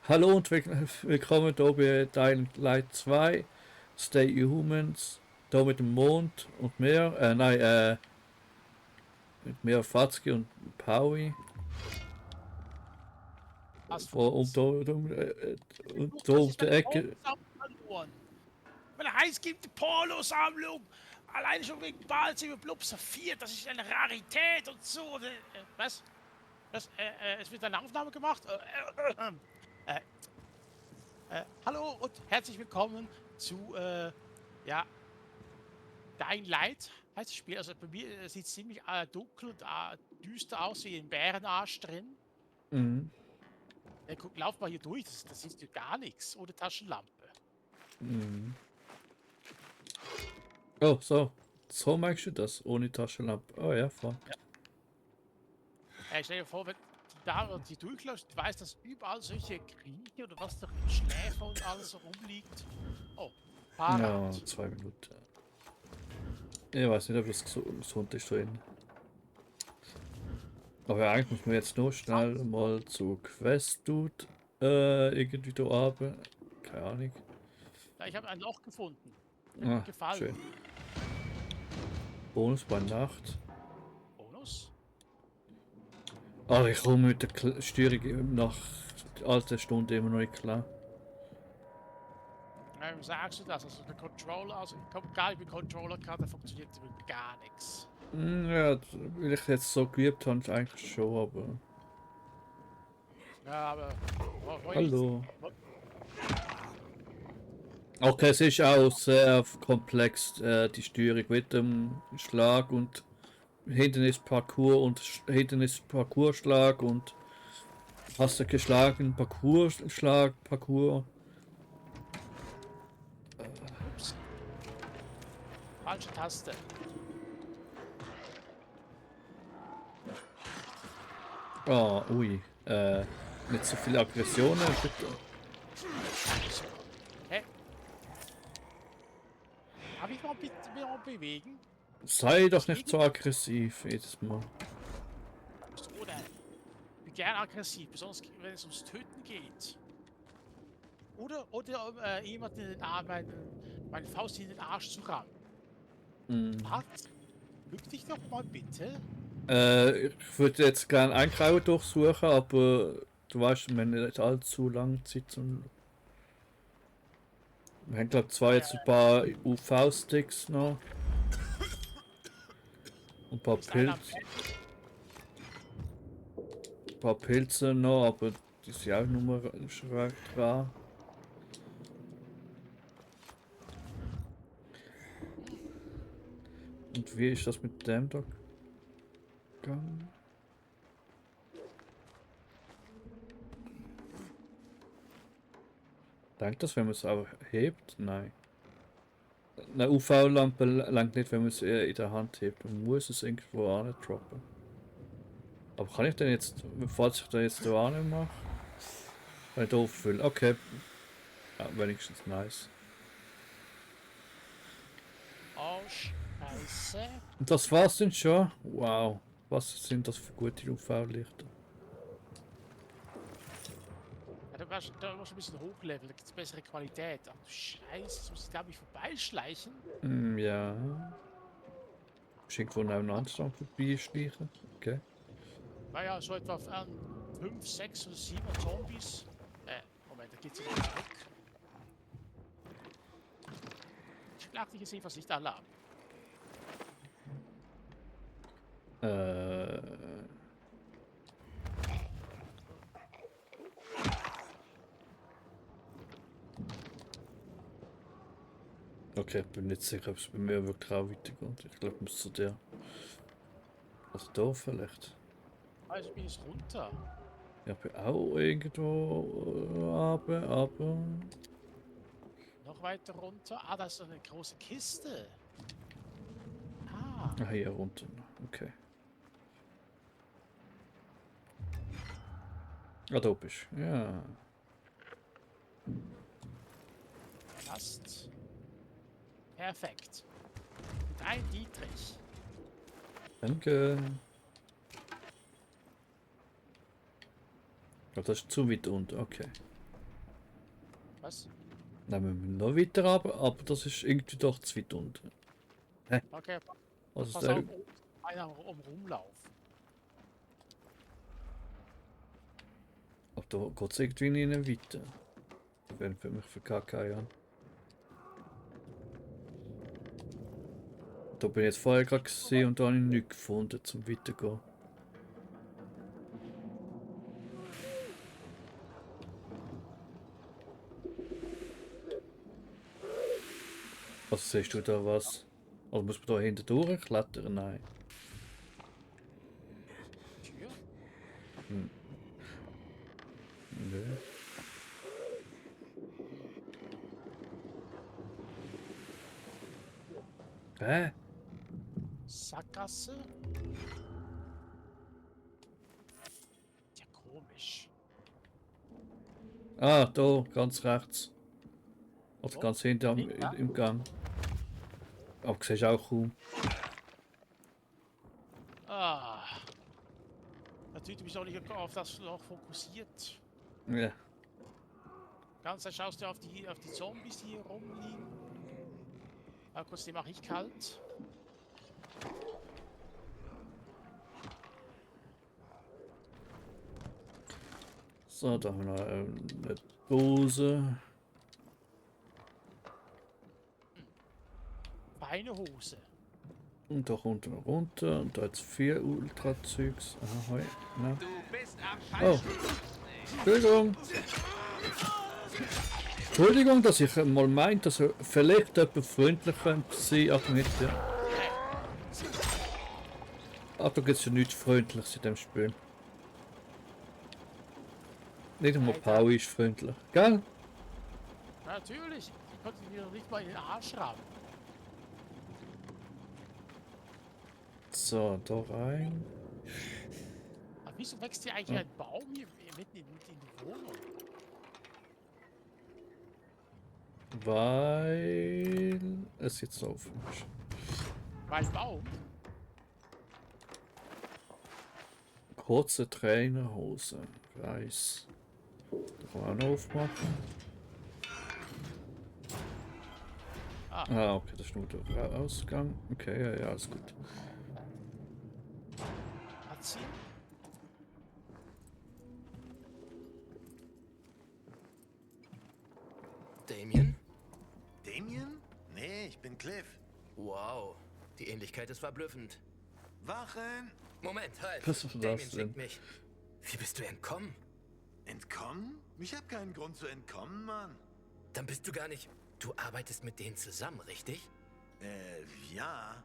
Hallo und willkommen hier bei Dying Light 2, Stay Humans, hier mit dem Mond und mir, mit mir Fatzki und Paui, Was für wo uns? und da Das um ist die meine Ecke. Polosammlung verloren. Meine heißgeliebte Polosammlung. Alleine schon wegen Balzig Blub Saphir, das ist eine Rarität und so. Was? Es wird eine Aufnahme gemacht? Äh, hallo und herzlich willkommen zu, ja, Dying Light heißt das Spiel. Also bei mir sieht es ziemlich dunkel und düster aus, wie ein Bärenarsch drin. Mhm. Guck, lauf mal hier durch, das siehst du gar nichts ohne Taschenlampe. Mhm. Oh, so magst du das, ohne Taschenlampe. Oh ja, fuck. Stell dir vor, wenn du da die durchläufst, du weißt, dass überall solche Krieche oder was da Schläfer und alles so rumliegt. Oh, Ja, Fahrrad. 2 Minuten. Ich weiß nicht, ob das gesund ist drin. Aber eigentlich muss man jetzt nur schnell Salz. mal zu Quest Dude irgendwie da runter. Keine Ahnung. Ja, ich habe ein Loch gefunden. Mir Ah, gut gefallen. schön. Bonus bei Nacht. Bonus? Ah, ich komme mit der Steuerung nach alter Stunde immer noch nicht klar. Wie sagst du das? Also der Controller, also ich komme gar nicht mit Controller klar, der funktioniert mit gar nichts. Ja, weil ich jetzt so geübt habe, eigentlich schon, aber. Ja, aber Hallo. Okay, es ist auch sehr komplex, die Steuerung mit dem Schlag und Hindernisparcours und Hindernisparcoursschlag und hast du geschlagen, Parcoursschlag, Parcours. ups, falsche Taste. Ah, ui. Nicht so viele Aggressionen, bitte. So. Hä? Darf ich mal bitte mich mal bewegen? Sei doch Ist nicht so irgendwas aggressiv jedes Mal. so, nein. Ich bin gern aggressiv, besonders wenn es ums Töten geht. Oder jemand in den Arm, meine Faust in den Arsch zu rammen. Mm. Was? Bück dich doch mal bitte. Ich würde jetzt gerne Einkrauen durchsuchen, aber du weißt, wir haben nicht allzu lange Zeit zum. Wir haben glaube zwei jetzt ein paar UV-Sticks noch. Und Ist einer am Bett? ein paar Pilze noch, aber die sind auch nur schräg dran. Hm. Und wie ist das mit dem da gegangen? Denkt das, wenn man es auch hebt? Nein. Eine UV-Lampe langt nicht, wenn man es in der Hand hebt. Man muss es irgendwo droppen. Aber kann ich denn jetzt, falls ich da jetzt da mache, wenn ich da auffülle? Okay, ja, wenigstens nice. Oh, Scheiße. Und das war's denn schon? Wow. Was sind das für gute UV-Lichter? Ja, da musst du ein bisschen hochleveln, da gibt es bessere Qualität. Ach du Scheiße, jetzt muss ich da mich vorbeischleichen. Ja. Ist irgendwo nebeneinander dran vorbeischleichen? Okay. Naja, so etwa 5, 6 oder 7 Zombies. Moment, da geht's wieder zurück. Schlag dich jetzt jedenfalls nicht alle ab. Äh. Okay, ich bin nicht sicher, ob es bei mir wirklich auch weitergeht. Ich glaube, ich muss zu der. Also da vielleicht. Also bin ich runter. Ja, ich bin auch irgendwo aber. Noch weiter runter. Ah, da ist so eine große Kiste. Ah, Ah, hier runter. Okay. Ah, da bist du. Ja. passt. Perfekt. Mit einem Dietrich. Danke. Aber das ist zu weit unten. Okay. Was? Dann müssen wir noch weiter runter, aber das ist irgendwie doch zu weit unten. Okay, Also pass der, auf, einer um Rumlauf. aber da geht es irgendwie nicht weiter. Die werden für mich verkacken, ja. Da bin ich jetzt vorher gerade gesehen und da habe ich nichts gefunden zum weitergehen. Was siehst du da was? Also muss man da hinten durchklettern? Nein. Tür? Nö. Hä? Sackgasse? Ja, komisch. Ah, da, ganz rechts. Also Wo? ganz hinten Ja? im Gang. Aber du siehst auch kaum. Ah. Natürlich, du bist auch nicht auf das Loch fokussiert. Ja. Ganz Zeit schaust du auf die Zombies, die hier rumliegen. Aber kurz, die mache ich kalt. So, da haben wir noch eine Dose. Feine Hose. Und da kommt noch runter. Und da jetzt 4 Ultra-Zeugs. Aha, hoi. Na. Du bist am Oh, falschen. Entschuldigung. Entschuldigung, dass ich mal meint, dass er vielleicht jemand freundlich könnte sein, aber nicht, ja. Aber da gibt es ja nichts Freundliches in dem Spiel. Nicht einmal Paui ist freundlich. Gell? Natürlich. Ich konnte mir noch nicht mal in den Arsch rammen. So, da rein. Aber wieso wächst hier eigentlich ein Baum hier mitten in die Wohnung? Weil es jetzt offen ist. Weil Baum? Kurze Trainerhose. Weiß. Da kann man auch noch aufmachen. Ah, okay, das ist nur der Ausgang. Okay, ja, ja, alles gut. Hat sie? Damien? Damien? Nee, ich bin Cliff. Wow, die Ähnlichkeit ist verblüffend. Wachen! Moment, halt. Was ist das Damien denn? schickt mich. Wie bist du entkommen? Entkommen? Ich hab keinen Grund zu entkommen, Mann. Dann bist du gar nicht... Du arbeitest mit denen zusammen, richtig? Ja.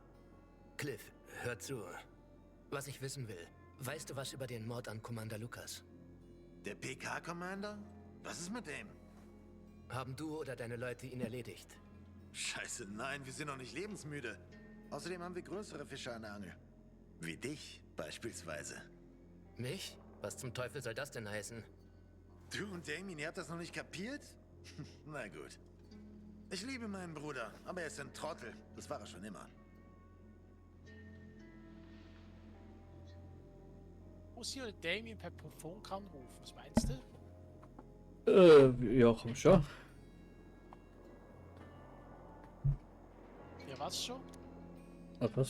Cliff, hör zu. Was ich wissen will, weißt du was über den Mord an Commander Lucas? Der PK-Commander? Was ist mit dem? Haben du oder deine Leute ihn erledigt? Scheiße, nein, wir sind noch nicht lebensmüde. Außerdem haben wir größere Fische an der Angel. Wie dich, beispielsweise. Mich? Was zum Teufel soll das denn heißen? Du und Damien, ihr habt das noch nicht kapiert? Na gut. Ich liebe meinen Bruder, aber er ist ein Trottel. Das war er schon immer. Muss hier Damien per Telefonkran rufen? Was meinst du? Ja, komm schon. Ja, was schon? Aber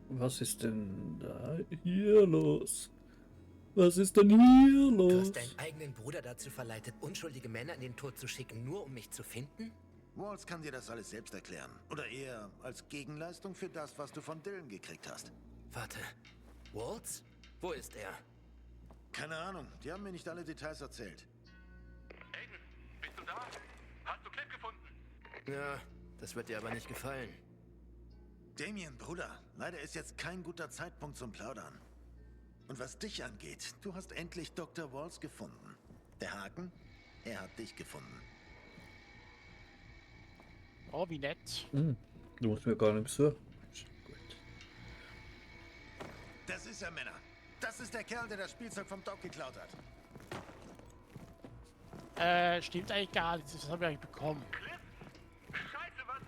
was ist denn da hier los? Was ist denn hier Du los? hast deinen eigenen Bruder dazu verleitet, unschuldige Männer in den Tod zu schicken, nur um mich zu finden? Walls kann dir das alles selbst erklären. Oder eher als Gegenleistung für das, was du von Dylan gekriegt hast. Warte. Waltz? Wo ist er? Keine Ahnung, die haben mir nicht alle Details erzählt. Aiden, bist du da? Hast du Cliff gefunden? Ja, das wird dir aber nicht gefallen. Damien, Bruder, leider ist jetzt kein guter Zeitpunkt zum Plaudern. Und was dich angeht, du hast endlich Dr. Walls gefunden. Der Haken? Er hat dich gefunden. Oh, wie nett. Du musst mir gar nicht besuchen. Gut. Das ist er, Männer. Das ist der Kerl, der das Spielzeug vom Doc geklaut hat. Stimmt eigentlich gar nicht. Das haben wir eigentlich bekommen. Cliff? Scheiße, was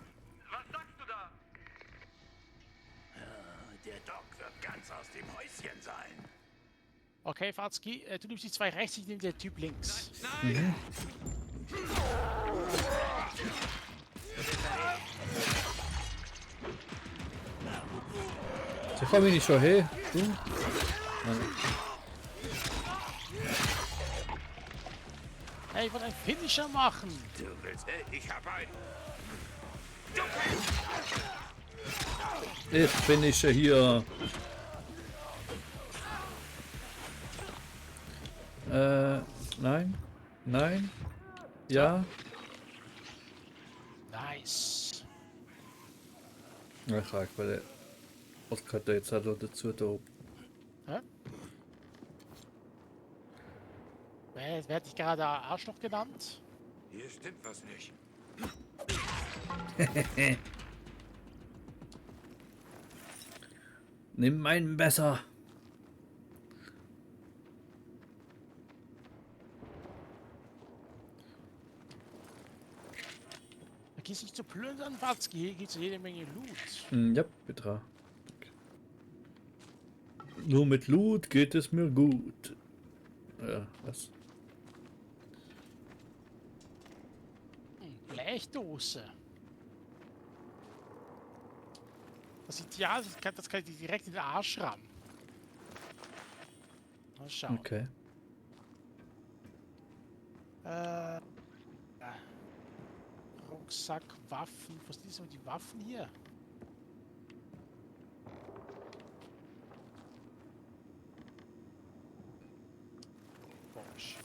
sagst du da? Der Doc wird ganz aus dem Häuschen sein. Okay, Fatzki, du nimmst die zwei rechts, ich nehme den Typ links. Nein! Sie kommen nicht schon her. Du? Hey, ich wollte einen Finisher machen. Du willst, ich hab einen. Ich finische hier. Nein. Nein. Ja. Nice. Ja, ich frage, weil was gehört da jetzt auch noch dazu da oben? Hä? Wer hat dich gerade Arschloch genannt? Hier stimmt was nicht. Nimm mein Messer. Vergiss nicht zu plündern, Watzki. Hier gibt's jede Menge Loot. Ja, bitte. Nur mit Loot geht es mir gut. Ja, was? Blechdose. Das sieht ja, das kann ich dir direkt in den Arsch rammen. Mal schauen. Okay. Rucksack, Waffen. Was sind so die Waffen hier? Bosch.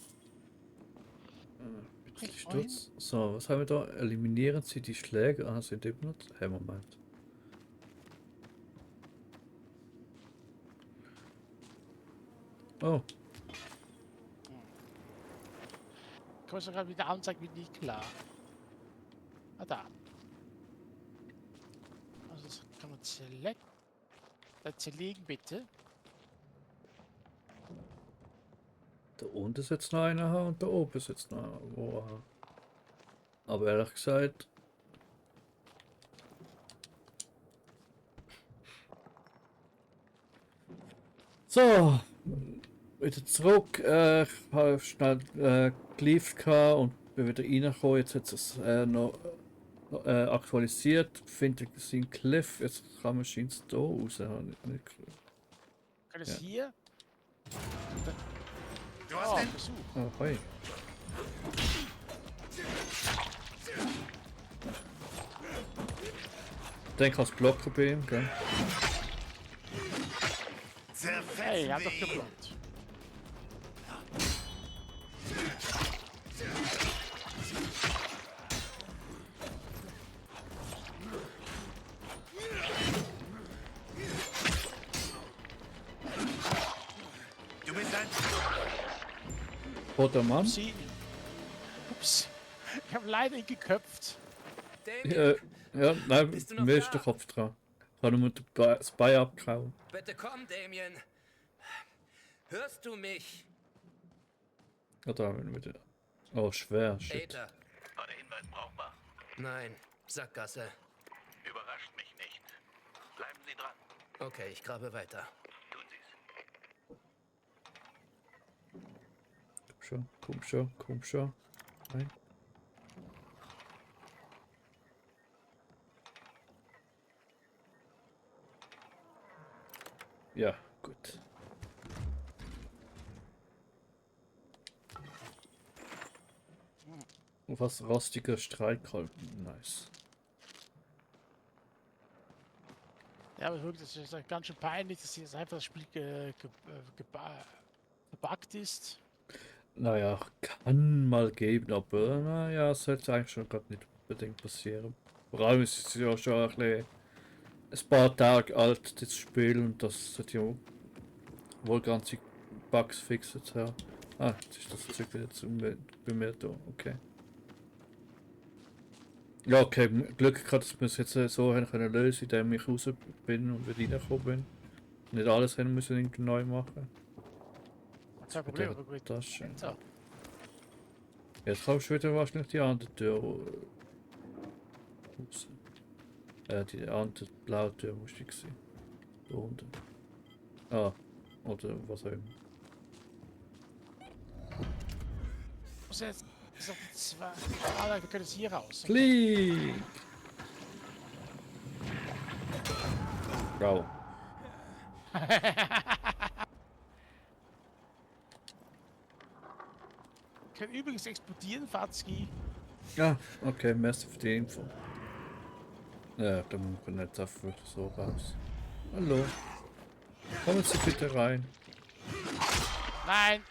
Bitte Sturz. So, was haben wir da? Eliminieren Sie die Schläge. Ah, sind die benutzt? Hey, Moment. Oh, Kann man sogar wieder anzeigen, wie nicht klar. Ah, da. Also das kann man zerlegen, bitte. da unten sitzt noch einer und da oben sitzt noch einer. Wow. Aber ehrlich gesagt. So, wieder zurück. Ich habe schnell geliefert gehabt und bin wieder reingekommen. Jetzt hat es noch aktualisiert. Finde ich seinen Cliff. Jetzt kann man scheint da raus. Habe ich nicht gesehen. Kann es Ja. hier? Du hast Oh, den... Besuch. Oh, hoi. Ich denke als Blocker bei ihm, gell? Zerfetzen Hey, er hat wir doch ihn. geblockt. Du bist ein... Roter Mann. Sie. Ups. Ich habe leider ihn geköpft. Damien, Ja, nein, Bist du noch mir ist da? der Kopf dran. Ich habe nur das Bein abgehauen. bitte komm, Damien. Hörst du mich? Ja, da haben wir wieder. Oh, schwer, shit. Aether. Eine Hinweis brauchbar. Nein, Sackgasse. Überrascht mich nicht. Bleiben Sie dran. Okay, ich grabe weiter. Tun Sie es. Komm schon, komm schon, komm schon. Nein. Ja, gut. Und was rostiger Streitkolben, nice. Ja, aber wirklich, das ist ganz schön peinlich, dass jetzt einfach das Spiel gebuggt ist. Naja, kann mal geben, aber naja, sollte eigentlich schon gerade nicht unbedingt passieren. Vor allem ist es ja schon ein paar Tage alt, das Spiel, und das hat ja wohl ganze Bugs fixet. Ja. Ah, jetzt ist das Zeug wieder bei mir da, okay. Ja, okay, Glück gehabt, dass wir es jetzt so haben können lösen, indem ich raus bin und wieder reingekommen bin. Nicht alles haben müssen irgendwie neu machen. Kein Mit Problem, der aber gut. Tasche. So. Jetzt kommst du wieder wahrscheinlich die andere Tür raus. Die andere blaue Tür muss ich sehen. Da unten. Ah, oder was auch immer. Muss jetzt ist noch die zwei. Ah, nein, wir können es hier raus. Flieg! Wow. Können übrigens explodieren, Fatzki. Ja, okay, merci für die Info. Ja, da muss man nicht einfach so raus. Hallo. Kommen Sie bitte rein. Nein,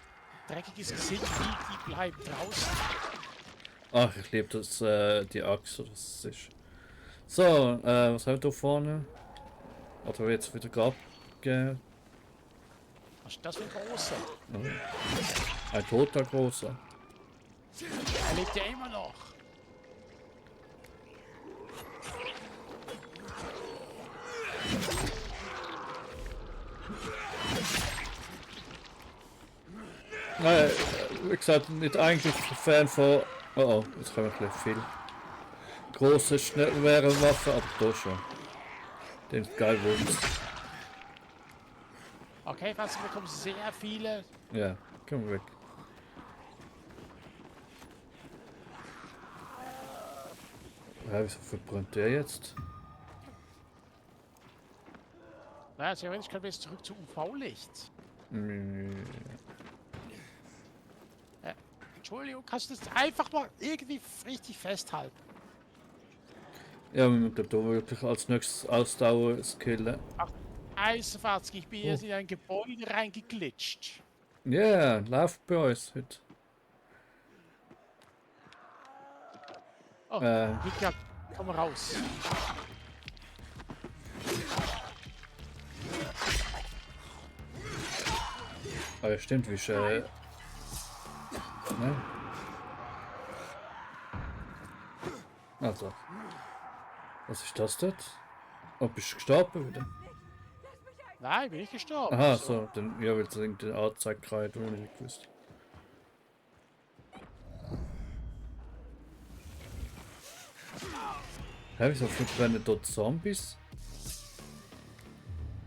dreckiges Gesicht, die bleibt draußen. Ach, ich liebe das, die Achse, das ist. So, was haben wir da vorne? Oder jetzt wieder abgegeben? Was ist das für ein großer? Ein toter großer. Er lebt ja immer noch. Nein, wie gesagt, nicht eigentlich Fan von. Oh oh, jetzt kommen wir gleich viel. Große, schwere Waffen, aber da schon. Den ist geil Wumms. Okay, Fatzki, wir bekommen sehr viele. Ja, komm weg. Ja, wieso verbrennt der jetzt? Na, theoretisch können wir jetzt zurück zu UV-Licht. Entschuldigung, kannst du das einfach mal irgendwie richtig festhalten? Ja, wir müssen da wirklich als nächstes Ausdauer skillen. Eisenfatzki, ich bin jetzt in ein Gebäude reingeglitscht. Ja, läuft bei uns heute. Oh, Glück, komm raus. Ah ja, stimmt, wie schön. Ne? Also. Was ist das dort? Oh, bist du gestorben wieder? Nein, bin ich gestorben. Aha, so, dann, ja, weil es irgendeine Anzeige gerade ohne nicht gewusst. Hä, wieso verbrennen dort Zombies?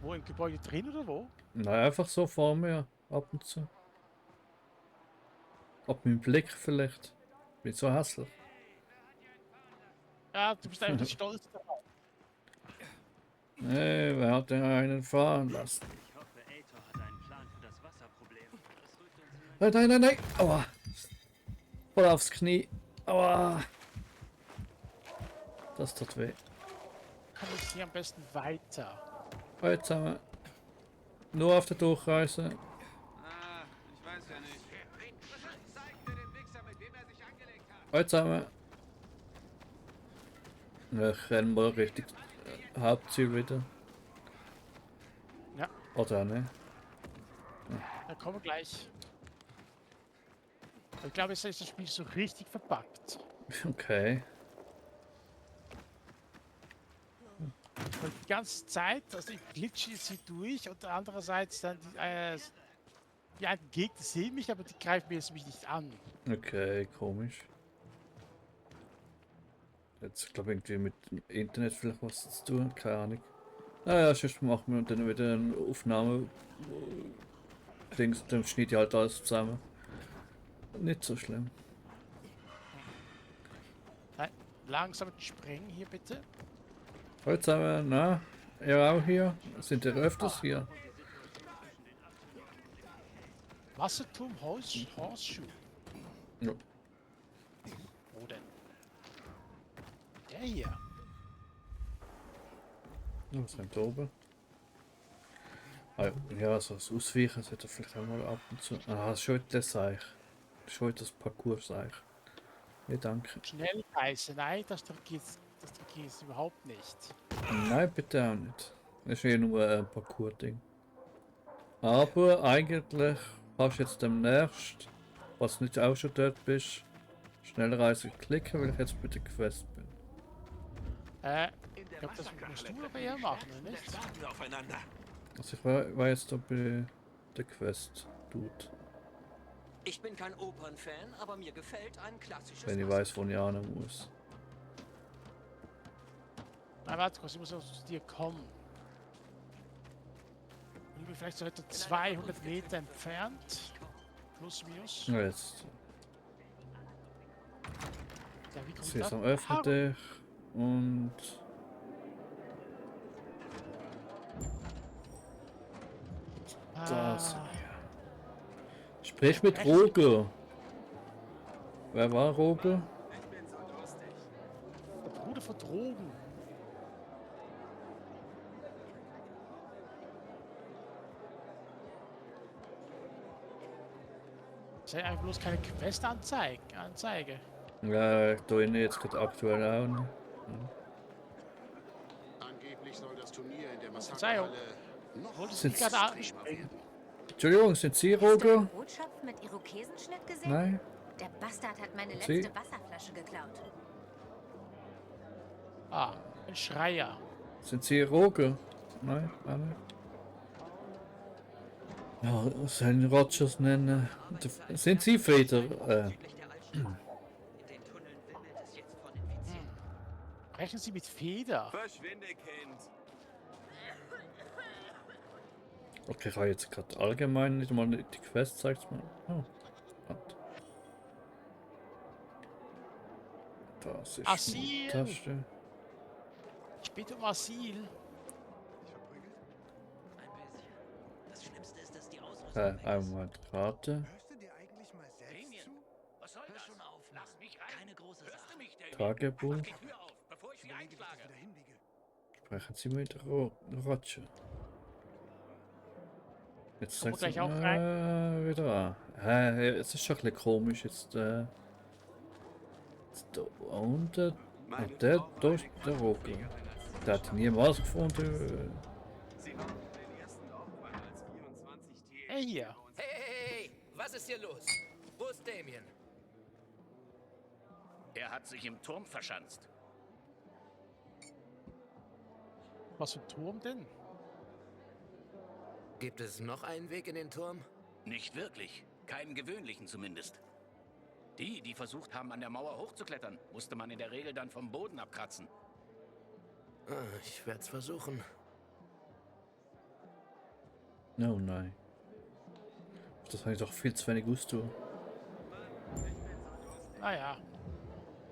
Wo, im Gebäude drin oder wo? Nein, einfach so vor mir, ab und zu. Ab meinem Blick vielleicht. Bin so hässlich. Ja, du bist einfach stolz darauf. Hey, wer hat denn einen fahren lassen? Ich hoffe, Ator hat einen Plan für das Wasserproblem. Das rückt uns in Nein, nein, nein, nein! Aua! Voll aufs Knie. Aua! Das tut weh. Kann ich hier am besten weiter? Heute zusammen. Nur auf der Durchreise. Ah, ich weiß ja nicht. Zeig mir den Wichser, mit wem er sich angelegt hat. Heute zusammen. Ja, ich renne mal richtig Hauptziel wieder. Ja. Oder auch nicht. Dann kommen wir gleich. Ich glaube, jetzt ist das Spiel so richtig verpackt. Okay. Und die ganze Zeit, also ich glitsche jetzt hier durch und andererseits dann die einen Gegner sehen mich, aber die greifen mir jetzt mich nicht an. Okay, komisch. Jetzt glaube ich irgendwie mit dem Internet vielleicht was zu tun, keine Ahnung. Naja, sonst machen wir dann wieder eine Aufnahme. Dings, dann schneide ich halt alles zusammen. Nicht so schlimm. Nein, langsam sprengen hier bitte. Hallo zusammen, na? Ihr auch hier? Sind ihr öfters hier? Wasserturm, Horseshoe. Ja. Wo denn? Der hier. Was haben wir da oben? Ah, ja, so das Ausweichen sollte vielleicht auch mal ab und zu. Ah, das ist schon das Seich. Das ist schon das Parcours-Seich. Ja, danke. Schnellreise, nein, das drücke ich jetzt überhaupt nicht. Nein, bitte auch nicht. Das ist ja nur ein Parcours-Ding. Aber eigentlich hast du jetzt demnächst, was nicht auch schon dort bist, Schnellreise klicken, weil ich jetzt bei der Quest bin. Ich glaube, das musst du aber eher machen, oder nicht? Warten wir aufeinander. Also ich war jetzt da bei der Quest tut, Ich bin kein Opernfan, aber mir gefällt ein klassisches wenn ich weiß, wo ich hin muss. Nein, warte kurz, ich muss noch zu dir kommen. Ich bin vielleicht so etwa 200 Meter entfernt. Plus, minus. Ja, jetzt. Ja, wie kommt Sesam das? öffne dich und das. Ah, Sprich mit Roger. Wer war Roger? der Bruder von Drogen. Das ist ja einfach bloß keine Quest-Anzeige. Ja, ich tue ihn jetzt gerade aktuell auch nicht. Angeblich soll das Turnier in der Verzeihung. Massakerhalle noch Wolltest du Sind- nicht gerade anspringen? Entschuldigung, sind Sie Hast du Roger? einen Brotschopf mit Irokesenschnitt gesehen? Nein? Der Bastard hat meine Sie? letzte Wasserflasche geklaut. Ah, ein Schreier. Sind Sie Roger? Nein, auch nicht. Ja, sollen Rogers nennen. Sind Sie Feder? Südlich der Altstadt. In den Tunneln wimmelt es jetzt von Infizierten. Brechen Sie mit Feder. Verschwinde, Kind. Okay, ich habe jetzt gerade allgemein nicht mal die Quest, zeigt mir. Oh, warte. Das ist Asyl! eine Taste. Ich bitte um Asyl. Ein bisschen. Das Schlimmste ist, dass die Ausrüstung weg ist. Einmal Karte. Hörst du dir eigentlich mal selbst Damien, zu? was soll das? Schon auf, lass mich rein. Keine große Sache. Mich, Damien. Tagebuch. Mach die Tür auf, bevor ich sie Überlege, wie ich das einschlage. wieder hinbiege. Sprechen Sie mit Roger. Jetzt Kommen wir sagt gleich auch wieder an. Es ist schon ein bisschen komisch jetzt. Jetzt da unten. Ah, da ist der Roger. Der hat niemals gefunden. Sie haben den ersten Aufwand als 24 TLC. Hey hier. Hey, was ist hier los? Wo ist Damien? Er hat sich im Turm verschanzt. Was für ein Turm denn? Gibt es noch einen Weg in den Turm? Nicht wirklich. Keinen gewöhnlichen zumindest. Die versucht haben, an der Mauer hochzuklettern, musste man in der Regel dann vom Boden abkratzen. Ah, ich werde es versuchen. Oh nein. Das habe ich doch viel zu wenig ausgetan. Naja.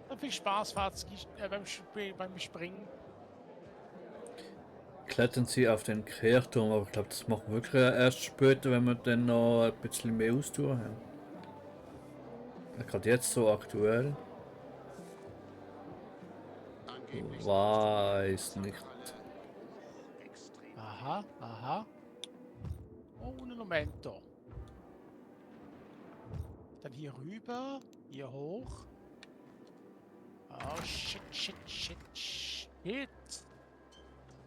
Dann viel Spaß beim Springen. Klettern Sie auf den Kehrturm, aber ich glaube, das machen wir wirklich erst später, wenn wir dann noch ein bisschen mehr austun haben. Ja, gerade jetzt so aktuell. Angeblich Weiß nicht. Aha, aha. Oh, un momento. Dann hier rüber, hier hoch. Oh, shit.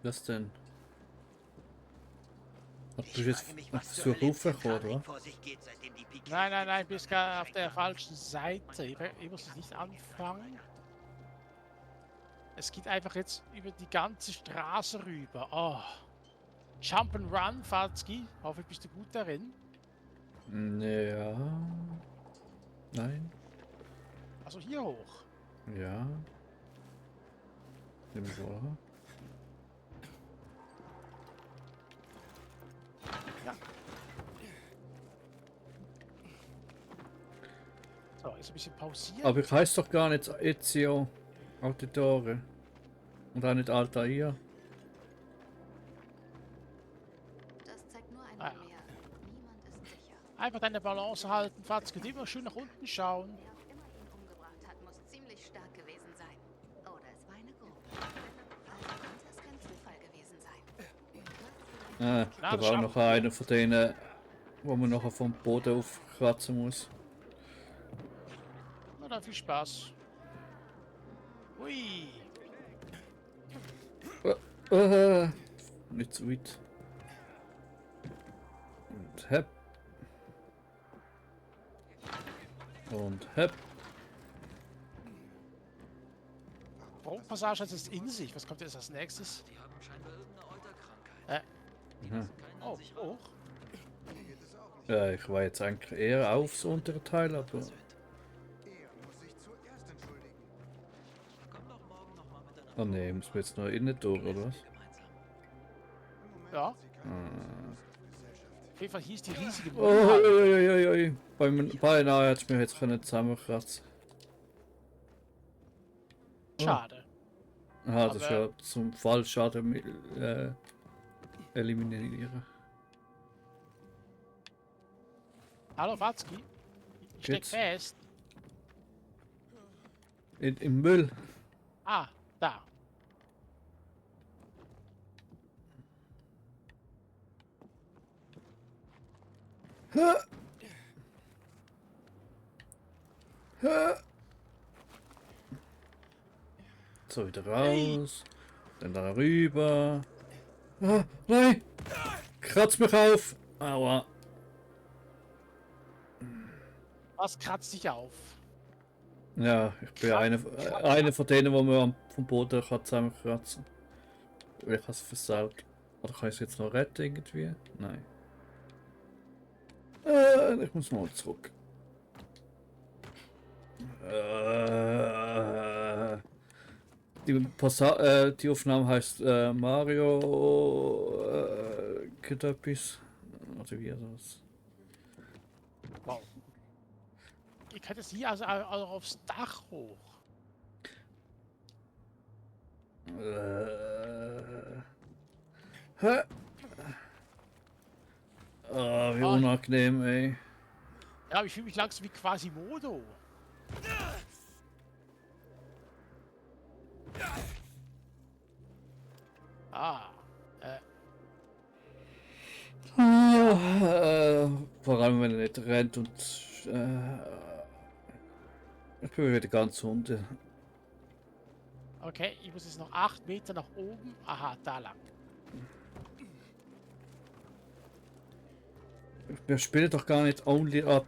Was denn? Hast du jetzt zur Rufe gekommen, oder? Nein, bist gerade auf der falschen Seite. Ich muss es nicht anfangen. Es geht einfach jetzt über die ganze Straße rüber. Oh. Jump and Run, Falski. Hoffentlich bist du gut darin. Ja. Nein. Also hier hoch. Ja. Nimm wahr. So, jetzt ein bisschen pausieren. Aber ich heiße doch gar nicht Ezio Auditore. Und auch nicht Altair. Das zeigt nur einmal Ah ja. mehr. Niemand ist sicher. Einfach deine Balance halten, Falski. Und immer schön nach unten schauen. Wer auch immer ihn umgebracht hat, muss ziemlich stark gewesen sein. Oder es war eine Gruppe. Also könnte es kein Zufall gewesen sein. Da war auch noch einer von denen, wo man nachher vom Boden aufkratzen muss. Na dann viel Spaß. Hui. Nicht zu weit. Und hepp. Und hepp. Brotpassage hat es in sich. Was kommt jetzt als nächstes? Die haben scheinbar irgendeine Euterkrankheit. Die Mhm. lassen keinen an Oh, sich hoch. Ja, ich war jetzt eigentlich eher aufs untere Teil, aber Er muss sich zuerst entschuldigen. Komm doch morgen noch mal mit deiner oh ne, muss man jetzt noch innen durch, oder was? gemeinsam. Ja. Sie kann Auf jeden Fall hier ist die riesige Oh, Müllhalde. beinahe hat es mir jetzt können zusammenkratzen. Schade. Aha, das ist Aber- ja zum Fallschaden eliminieren. Hallo Watzki. Ich steck Geht's? fest. Im Müll. Ah, da. So, wieder raus. Dann da rüber. Ah, nein! Kratz mich auf! Aua. Was kratzt dich auf? Ja, ich bin einer von denen, wo man vom Boden kann zusammenkratzen kann. Ich habe es versaut. Oder kann ich es jetzt noch retten irgendwie? Nein. Ich muss mal zurück. Die Aufnahme heißt Mario Kitapis. Also wie das. Wow. Ihr könnt jetzt hier also aufs Dach hoch. Hä? Wie unangenehm, ey. Ja, aber ich fühle mich langsam wie Quasimodo. Ah, Ja, vor allem wenn er nicht rennt und ich bin wieder ganz unten. okay, ich muss jetzt noch 8 Meter nach oben. Aha, da lang. Wir spielen doch gar nicht Only Up.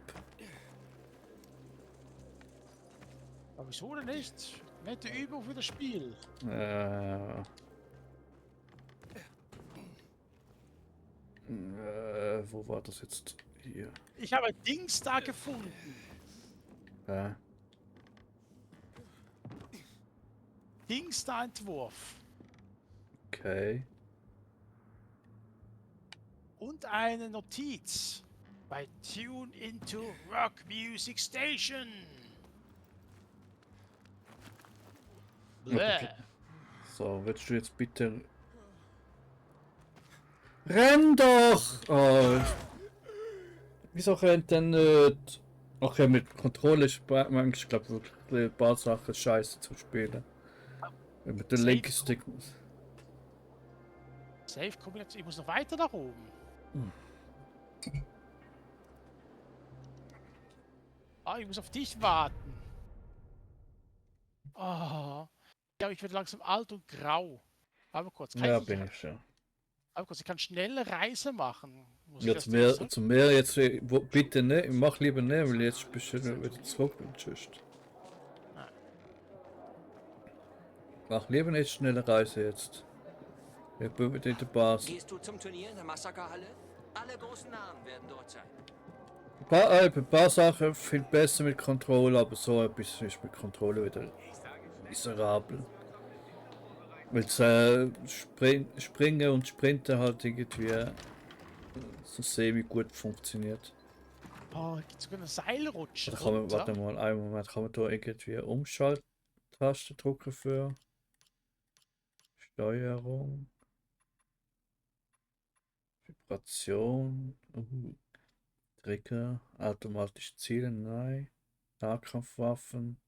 Aber wieso denn nicht? Nette Übung für das Spiel. Wo war das jetzt? Hier. Ich habe ein Dings da gefunden. Dings da Entwurf. Okay. Und eine Notiz. Bei Tune into Rock Music Station. Bäh. So, willst du jetzt bitte... Renn doch! Oh. Wieso rennt denn nicht? Okay, mit Kontrolle ist manchmal, ich glaube, wirklich ein paar Sachen scheiße zu spielen. Mit dem linken Stick. Safe Kombination. Ich muss noch weiter nach oben. Ah, ich muss auf dich warten. Oh. Ja, ich werde langsam alt und grau. Aber kurz, kann Ja, ich bin ich schon. Aber kurz, ich kann schnelle Reise machen. Muss Ja, ich das zurück? zum Meer jetzt, bitte ne, mach lieber ne, weil jetzt bist du wieder zurück und tschüss. Mach lieber nicht schnelle Reise jetzt. Ich bin wieder in der Basis. Gehst du zum Turnier in der Massakerhalle? Alle großen Namen werden dort sein. Ein paar Sachen viel besser mit Kontrolle, aber so etwas ist mit Kontrolle wieder miserabel. Weil Springen und Sprinten halt irgendwie so semi gut funktioniert. Oh, gibt sogar eine Seilrutsche. Da kann man, runter. warte mal, einen Moment, kann man da irgendwie Umschalttaste drücken für Steuerung, Vibration, Trigger, automatisch zielen, nein, Nahkampfwaffen,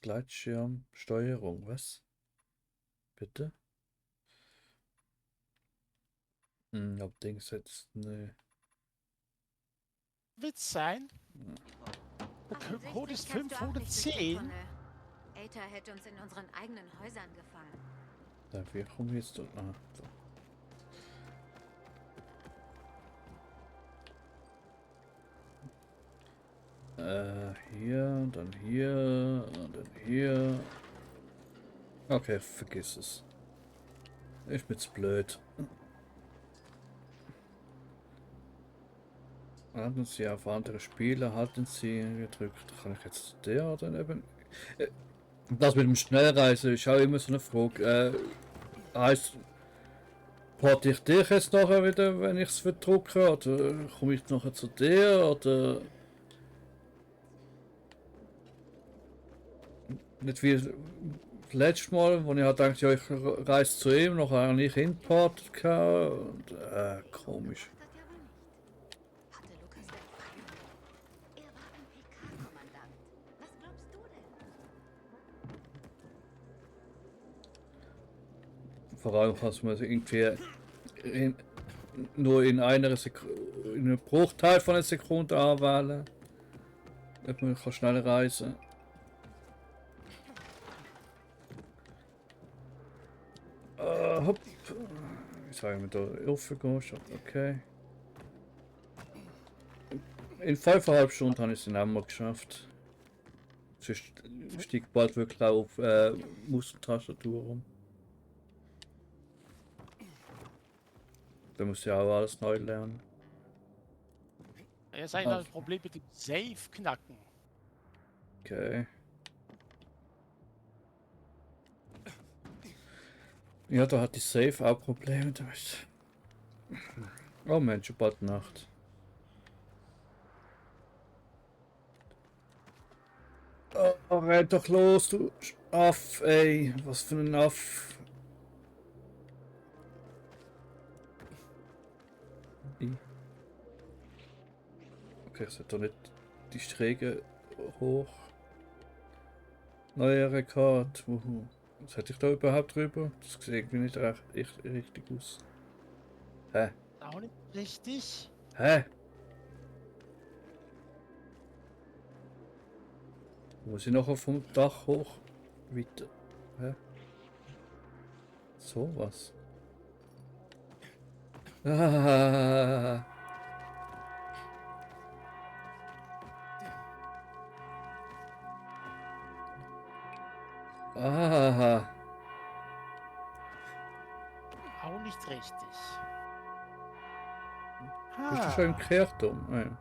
Gleitschirm, Steuerung, was? Bitte? Ob Dings jetzt, ne. Witz sein. Der Code ist 510. Aether hätte uns in unseren eigenen Häusern gefangen. Da, wir kommen jetzt dort. Ah, so. Hier, dann hier, und dann hier. Okay, vergiss es. Ich bin's blöd. Halten Sie auf andere Spiele, halten Sie gedrückt. Kann ich jetzt der oder eben? Das mit dem Schnellreisen ist auch immer so eine Frage. Heißt, porte ich dich jetzt nachher wieder, wenn ich es verdrucke, oder komme ich nachher zu dir, oder Nicht wie das letzte Mal, wo ich halt dachte, ja, ich reise zu ihm, noch habe ich importet und komisch. Das ja wohl nicht. Hatte Lukas denn Feinde? Er war ein PK-Kommandant. Was glaubst du denn? Vor allem kannst du mir irgendwie nur in einer Sekunde, in einem Bruchteil von einer Sekunde anwählen. Ob man kann schnell reisen. Hopp. Jetzt haben wir da raufgehen. Okay. In 5,5 Stunden habe ich es dann auch mal geschafft. Sonst steigt bald wirklich auch auf Maus und Tastatur rum. Da muss ich auch alles neu lernen. Er ist eigentlich das Problem mit dem Safe-Knacken. Okay. Ja, da hat die Safe auch Probleme damit. Oh Mensch, schon bald Nacht. Oh, renn doch los, du Aff, ey. Was für ein Aff. Okay, ich sollte doch nicht die Schräge hoch. Neuer Rekord. Was hätte ich da überhaupt drüber? Das sieht irgendwie nicht richtig aus. Hä? Auch nicht richtig. Hä? Muss ich noch vom Dach hoch? Weiter. Hä? So was. Ah. Ah. Auch nicht richtig. Bist du schon im Kehrturm? Ah, ja.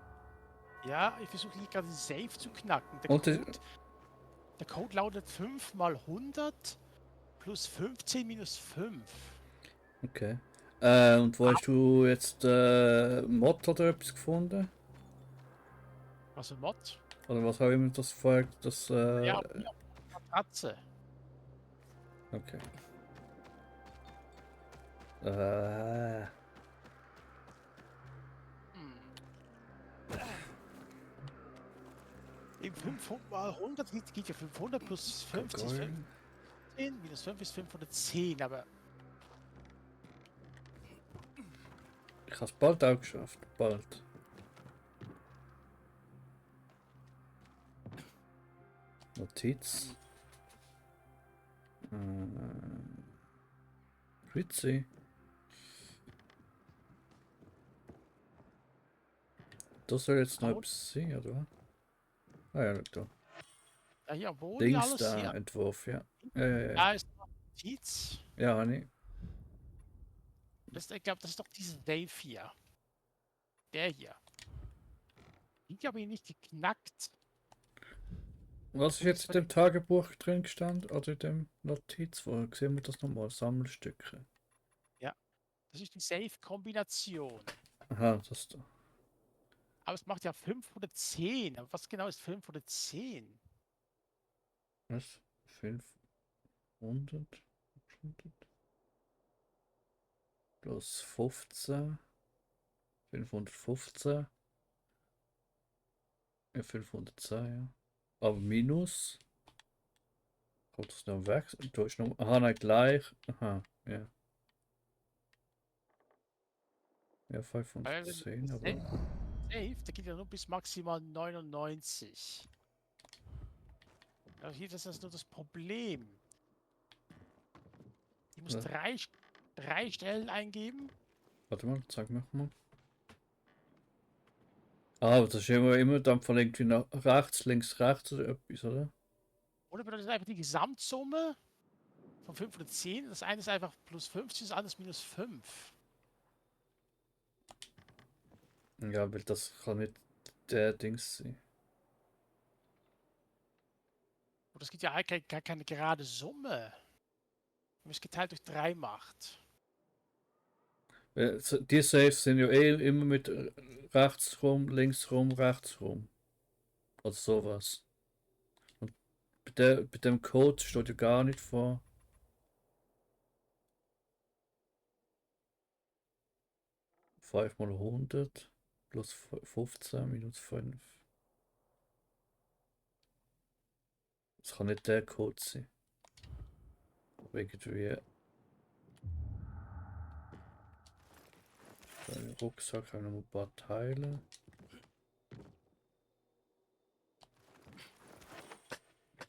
Ja, ich versuche hier gerade den Safe zu knacken. Und Der Code lautet 5 mal 100 plus 15 minus 5. okay. Und wo hast du jetzt Mod oder etwas gefunden? Also Mod? Oder was auch immer das vorher, Ja, Matratze. Okay. Eben 500 mal 100 geht ja 500 plus 50 ist 15, minus 5 ist 510, aber Ich habe es bald auch geschafft. Bald. Notiz. Ritzi. Das soll jetzt noch etwas sein, oder? Ah ja, da. ja, hier, wo die Links alles da, hier. Entwurf, ja. Da ist noch Notiz. Ja, Hanni. Ich glaube, das ist doch dieser Dave hier. Der hier. Ich habe ihn nicht geknackt. Was ist jetzt in dem Tagebuch drin gestanden? Oder in dem Notiz? Wo sehen wir das nochmal? Sammelstücke. Das ist die Safe-Kombination. Aha, das da. Aber es macht ja 510. Aber was genau ist 510? Was? 500? Plus 15. 515. Ja, 510, ja. Aber minus. Kommt das dann weg? Da ist noch. Aha, nein, gleich. Aha, ja. Ja, 510, aber. Safe, der geht ja nur bis maximal 99. Ja, hier ist das nur das Problem. Ich muss Ja. drei Stellen eingeben. Warte mal, zeig mir mal. Ah, aber das ist immer dann von irgendwie nach rechts, links, rechts oder etwas, oder? Oder bedeutet das einfach die Gesamtsumme von 510? Das eine ist einfach plus 50, das andere ist minus 5. Ja, weil das kann nicht der Dings sein. Und das gibt ja eigentlich keine gerade Summe. Wenn man es geteilt durch 3 macht. Die Saves sind ja immer mit rechts rum, links rum, rechts rum. Oder sowas. Und bei dem Code steht ja gar nicht vor. Fünf mal 100 plus 15 minus 5. Das kann nicht der Code sein. Aber irgendwie. Im Rucksack haben wir noch ein paar Teile.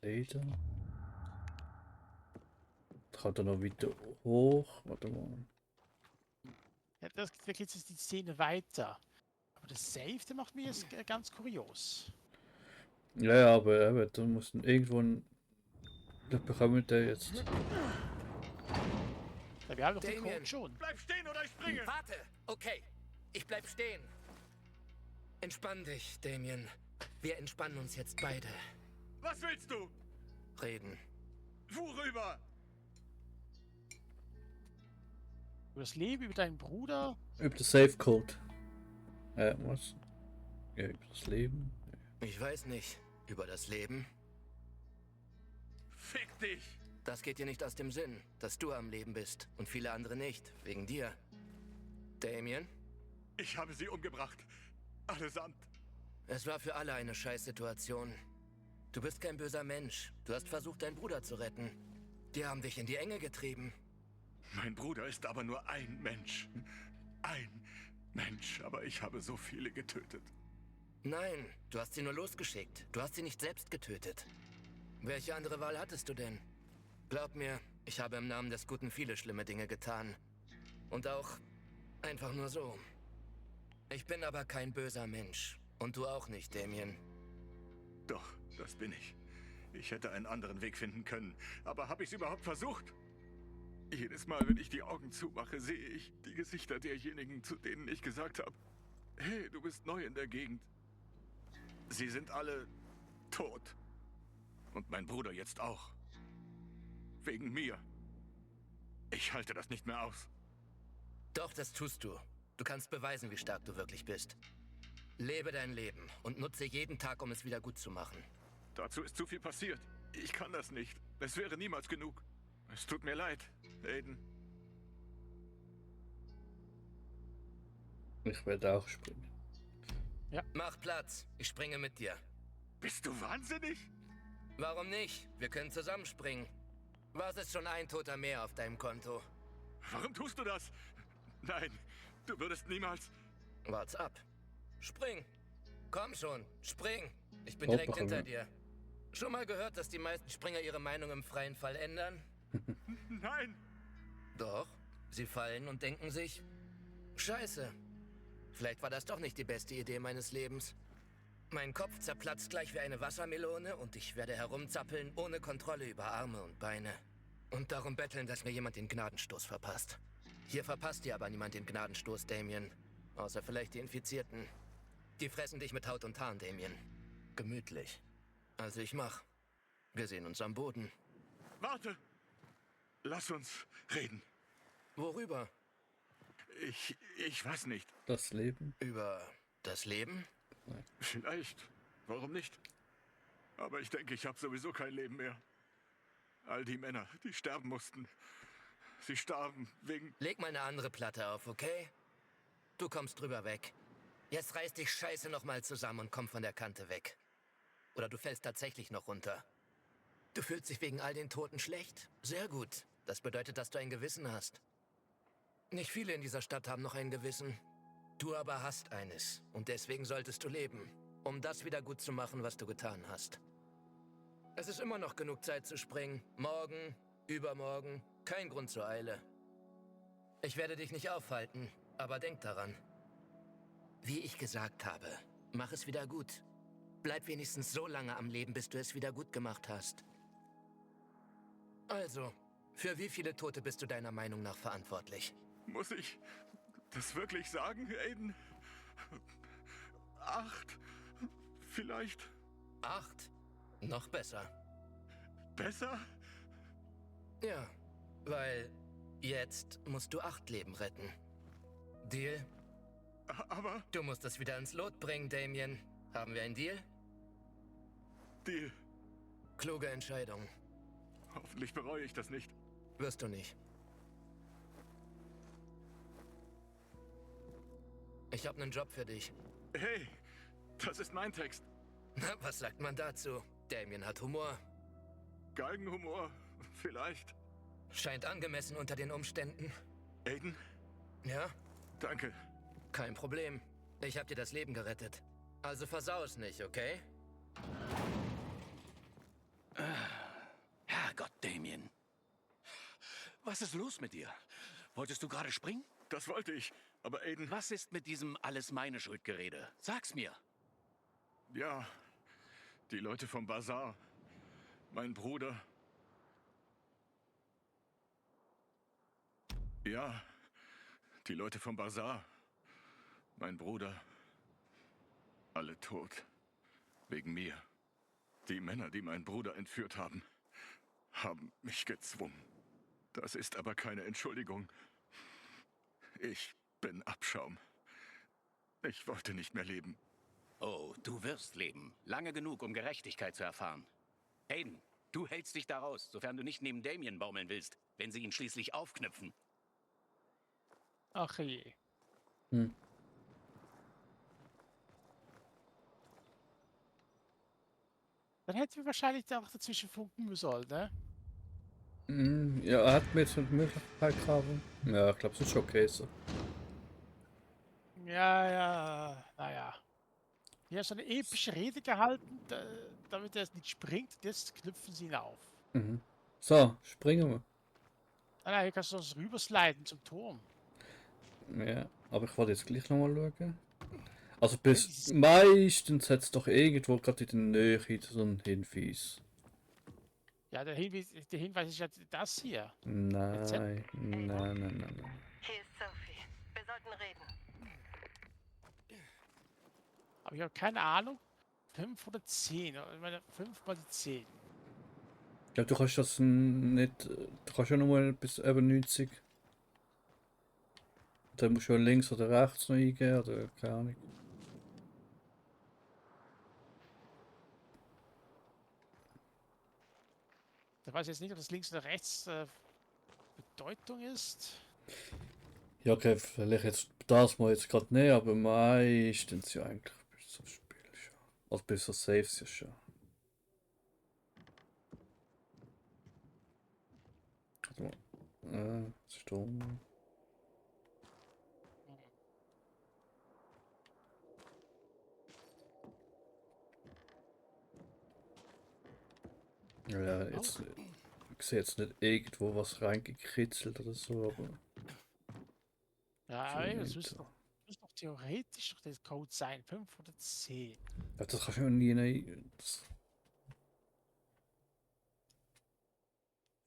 Leder. Kann da noch weiter hoch. Warte mal. Ja, da geht jetzt die Szene weiter. Aber das Safe, der macht mir jetzt ganz kurios. Ja, ja, aber eben, da muss irgendwo ein. Da bekommen wir den jetzt. Ja, wir haben doch den Damien. Code schon. Bleib stehen oder ich springe! Warte! Okay, ich bleib stehen. Entspann dich, Damien. Wir entspannen uns jetzt beide. Was willst du? Reden. Worüber? Über das Leben, über deinen Bruder. Über den Safe Code. Was? Ja, über das Leben. Ich weiß nicht. Über das Leben? Fick dich! Das geht dir nicht aus dem Sinn, dass du am Leben bist und viele andere nicht, wegen dir. Damien? Ich habe sie umgebracht. Allesamt. Es war für alle eine Scheißsituation. Du bist kein böser Mensch. Du hast versucht, deinen Bruder zu retten. Die haben dich in die Enge getrieben. Mein Bruder ist aber nur ein Mensch. Ein Mensch, aber ich habe so viele getötet. Nein, du hast sie nur losgeschickt. Du hast sie nicht selbst getötet. Welche andere Wahl hattest du denn? Glaub mir, ich habe im Namen des Guten viele schlimme Dinge getan. Und auch einfach nur so. Ich bin aber kein böser Mensch. Und du auch nicht, Damien. Doch, das bin ich. Ich hätte einen anderen Weg finden können. Aber habe ich es überhaupt versucht? Jedes Mal, wenn ich die Augen zumache, sehe ich die Gesichter derjenigen, zu denen ich gesagt habe, hey, du bist neu in der Gegend. Sie sind alle tot. Und mein Bruder jetzt auch. Wegen mir. Ich halte das nicht mehr aus. Doch, das tust du. Du kannst beweisen, wie stark du wirklich bist. Lebe dein Leben und nutze jeden Tag, um es wieder gut zu machen. Dazu ist zu viel passiert. Ich kann das nicht. Es wäre niemals genug. Es tut mir leid, Aiden. Ich werde auch springen. Mach Platz, ich springe mit dir. Bist du wahnsinnig? Warum nicht? Wir können zusammenspringen. Was ist schon ein Toter mehr auf deinem Konto? Warum tust du das? Nein, du würdest niemals... Wart's ab. Spring. Komm schon, spring. Ich bin Hoppa, direkt hinter ja. dir. Schon mal gehört, dass die meisten Springer ihre Meinung im freien Fall ändern? Nein! Doch. Sie fallen und denken sich, Scheiße. Vielleicht war das doch nicht die beste Idee meines Lebens. Mein Kopf zerplatzt gleich wie eine Wassermelone und ich werde herumzappeln ohne Kontrolle über Arme und Beine. Und darum betteln, dass mir jemand den Gnadenstoß verpasst. Hier verpasst dir aber niemand den Gnadenstoß, Damien. Außer vielleicht die Infizierten. Die fressen dich mit Haut und Haaren, Damien. Gemütlich. Also ich mach. Wir sehen uns am Boden. Warte! Lass uns reden. Worüber? Ich weiß nicht. Das Leben. Über das Leben? Vielleicht. Warum nicht? Aber ich denke, ich habe sowieso kein Leben mehr. All die Männer, die sterben mussten. Sie starben wegen... Leg mal eine andere Platte auf, okay? Du kommst drüber weg. Jetzt reiß dich Scheiße nochmal zusammen und komm von der Kante weg. Oder du fällst tatsächlich noch runter. Du fühlst dich wegen all den Toten schlecht? Sehr gut. Das bedeutet, dass du ein Gewissen hast. Nicht viele in dieser Stadt haben noch ein Gewissen. Du aber hast eines. Und deswegen solltest du leben. Um das wieder gut zu machen, was du getan hast. Es ist immer noch genug Zeit zu springen. Morgen, übermorgen. Kein Grund zur Eile. Ich werde dich nicht aufhalten, aber denk daran. Wie ich gesagt habe, mach es wieder gut. Bleib wenigstens so lange am Leben, bis du es wieder gut gemacht hast. Also, für wie viele Tote bist du deiner Meinung nach verantwortlich? Muss ich das wirklich sagen, Aiden? 8? Vielleicht? 8? Noch besser. Besser? Ja, weil jetzt musst du 8 Leben retten. Deal? Aber... Du musst es wieder ins Lot bringen, Damien. Haben wir einen Deal? Deal. Kluge Entscheidung. Hoffentlich bereue ich das nicht. Wirst du nicht. Ich habe einen Job für dich. Hey, das ist mein Text. Na, was sagt man dazu? Damien hat Humor. Galgenhumor, vielleicht. Scheint angemessen unter den Umständen. Aiden, Ja? danke. Kein Problem. Ich habe dir das Leben gerettet. Also versau es nicht, okay? Herrgott, Damien. Was ist los mit dir? Wolltest du gerade springen? Das wollte ich. Aber Aiden, Was ist mit diesem Alles-meine-Schuld-Gerede? Sag's mir. ja, die Leute vom Bazar, mein Bruder. Ja, die Leute vom Bazar, mein Bruder. Alle tot. Wegen mir. Die Männer, die meinen Bruder entführt haben, haben mich gezwungen. Das ist aber keine Entschuldigung. Ich bin Abschaum. Ich wollte nicht mehr leben. Oh, du wirst leben. Lange genug, um Gerechtigkeit zu erfahren. Aiden, du hältst dich da raus, sofern du nicht neben Damien baumeln willst, wenn sie ihn schließlich aufknüpfen. Ach je. Hm. Dann hätten wir wahrscheinlich da auch dazwischen funken sollen, ne? Ja, er hat mir jetzt eine Möglichkeit gehabt. Ja, ich glaube, es ist schon okay so. Ja, ja, naja. Hier hat so eine epische Rede gehalten, damit er es nicht springt. Jetzt knüpfen sie ihn auf. Mhm. So, springen wir. Nein, hier kannst du sonst rübersliden zum Turm. Ja, aber ich wollte jetzt gleich nochmal schauen. Also bis meistens hat es doch irgendwo gerade in der Nähe so einen Hinweis. Ja, der Hinweis ist ja das hier. Nein, nein. Hier ist Sophie. Wir sollten reden. Aber ich habe keine Ahnung. 5 oder 10. Ich meine, 5 mal die 10. Ja, du kannst das nicht. Du kannst ja nochmal bis eben 90. Dann musst du ja links oder rechts noch eingeben oder keine Ahnung. Ich weiß jetzt nicht, ob das links oder rechts Bedeutung ist. Ja, okay, vielleicht jetzt das mal jetzt gerade nicht, aber meistens ja eigentlich bis zum Spiel schon. Also bis zur Saves ja schon. Warte mal. Sturm. Ja, jetzt. Ich sehe jetzt nicht irgendwo was reingekritzelt oder so, aber. Ja, So aber nicht. das müsste doch theoretisch doch der Code sein. 5 oder 10. Ja, das kannst du ja nie. Nein.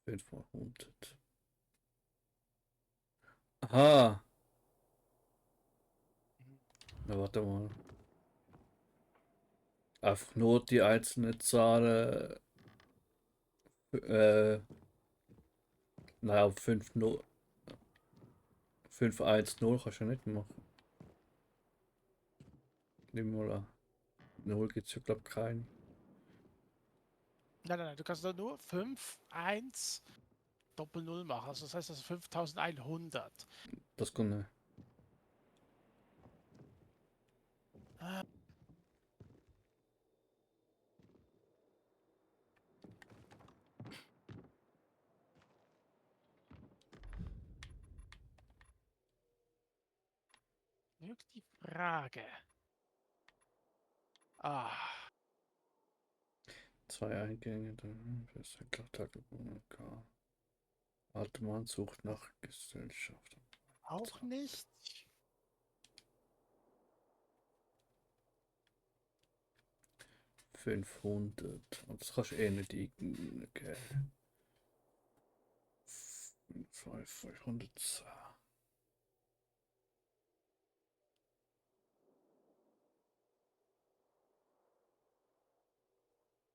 5 mal 100. Aha! Na, warte mal. Einfach nur die einzelnen Zahlen. Naja, 5-0. 5-1-0 kannst du ja nicht machen. Nimm mal an. 0 gibt es ja, glaube ich, keinen. Nein. Du kannst doch nur 5, 1, Doppel 0 machen. Also das heißt, das ist 5100. Das kann nicht. Jetzt die Frage. Ah, 2 Eingänge, dann ist ein Tagebuch. Alte Mann sucht nach Gesellschaft. auch nicht. 500. Und das kannst du eh nicht eingeben. Okay. 510.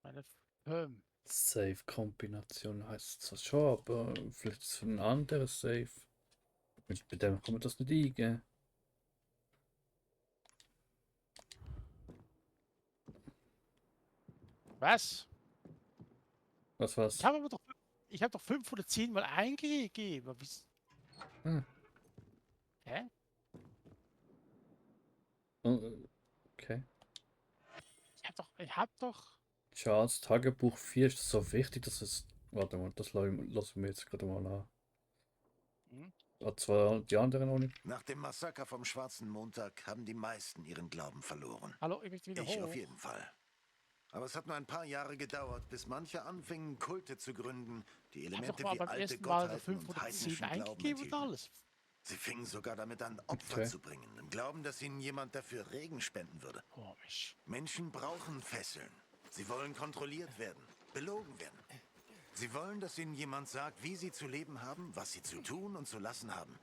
Meine 5. Safe-Kombination heißt es schon, aber vielleicht ist es ein anderes Safe. Bei dem kann man das nicht eingeben. Was? Was war's? Ich habe doch 510 mal eingegeben. Aber Hm. Hä? Okay. Ich hab doch. Charles Tagebuch 4 ist so wichtig, dass es. Warte mal, das lassen wir jetzt gerade mal nach. Hm? Zwar die anderen auch nicht. Nach dem Massaker vom Schwarzen Montag haben die meisten ihren Glauben verloren. Hallo, ich möchte wieder Ich hoch. auf jeden Fall. Aber es hat nur ein paar Jahre gedauert, bis manche anfingen, Kulte zu gründen, die Ich hab Elemente doch mal wie beim alte ersten Mal Gottheiten und 510 heidnischen Glauben eingegeben und enthielten. alles. Sie fingen sogar damit an, Opfer Okay. zu bringen, im Glauben, dass ihnen jemand dafür Regen spenden würde. Komisch. Menschen brauchen Fesseln. Sie wollen kontrolliert werden, belogen werden. Sie wollen, dass ihnen jemand sagt, wie sie zu leben haben, was sie zu tun und zu lassen haben.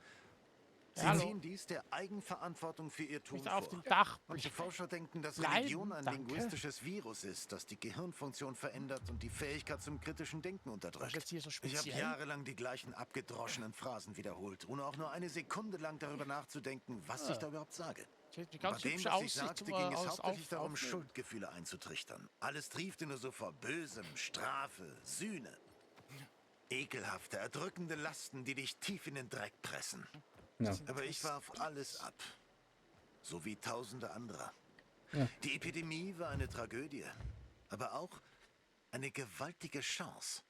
Sie Hallo. ziehen dies der Eigenverantwortung für ihr Tun Nicht auf vor. dem Dach. Manche Forscher denken, dass Bleiben, Religion ein danke. linguistisches Virus ist, das die Gehirnfunktion verändert und die Fähigkeit zum kritischen Denken Was ist unterdrückt. jetzt hier so Ich habe speziell? jahrelang die gleichen abgedroschenen Phrasen wiederholt, ohne auch nur eine Sekunde lang darüber nachzudenken, was ich da überhaupt sage. Sieht Bei ganz dem, hübsche was ich Aussicht sagte, zum, ging es aus- hauptsächlich auf- darum, aufnehmen. Schuldgefühle einzutrichtern. Alles triefte nur so vor Bösem, Strafe, Sühne. Ekelhafte, erdrückende Lasten, die dich tief in den Dreck pressen. Ja. Aber ich warf alles ab. So wie tausende anderer. Ja. Die Epidemie war eine Tragödie, aber auch eine gewaltige Chance.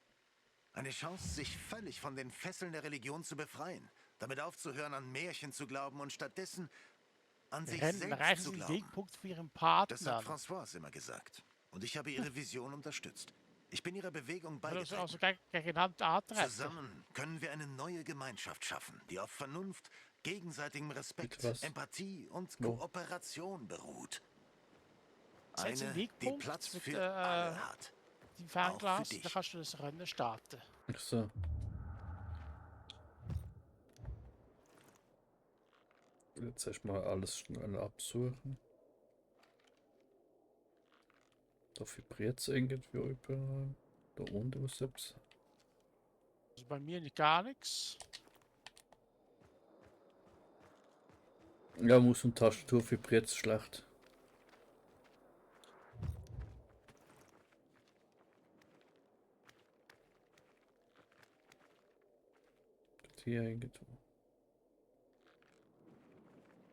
Eine Chance, sich völlig von den Fesseln der Religion zu befreien, damit aufzuhören, an Märchen zu glauben und stattdessen an sich Rennen, selbst erreichen zu Sie den glauben. Wegpunkt für Ihren Das Partner. hat Françoise immer gesagt. Und ich habe ihre Vision unterstützt. Ich bin ihrer Bewegung Das ist auch so beigetreten. gar genannte Adresse. Zusammen können wir eine neue Gemeinschaft schaffen, die auf Vernunft, gegenseitigem Respekt, Bitte was? Empathie und Wo? Kooperation beruht. Setz den Eine, die Wegpunkt Platz mit, für alle hat. Die Auch für Fernglas, dich. da kannst du das Rennen starten. Ach so. Jetzt erstmal alles schnell absuchen. Da vibriert es irgendwie überall. Da unten was selbst. Also bei mir nicht gar nichts. Ja, Maus und Tastatur vibriert es schlecht. Hier irgendwo.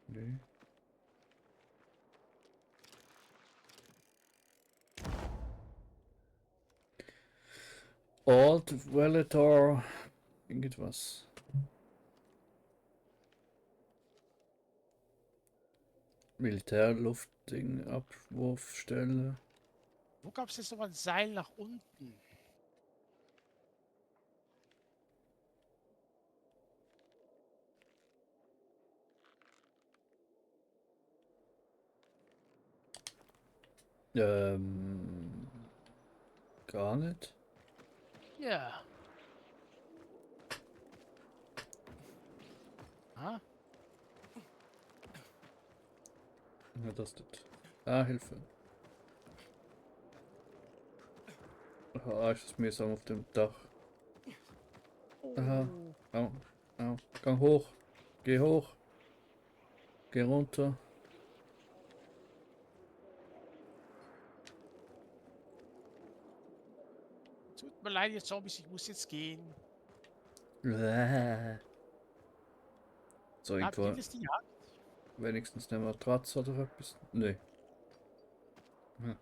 Nee. Alt Velator. Irgendwas. Militärluftding, Abwurfstelle. Wo gab es jetzt noch mal ein Seil nach unten? Gar nicht. Ja. Ah, Ja, das tut. Ah, Hilfe. Ah, ist das mühsam auf dem Dach. Aha. Au. Au. Gang hoch. Geh hoch. Geh runter. tut mir leid, jetzt Zombies, ich muss jetzt gehen. So, Habt irgendwo ihr das die Jagd? wenigstens eine Matratze oder etwas. Nee. Hm.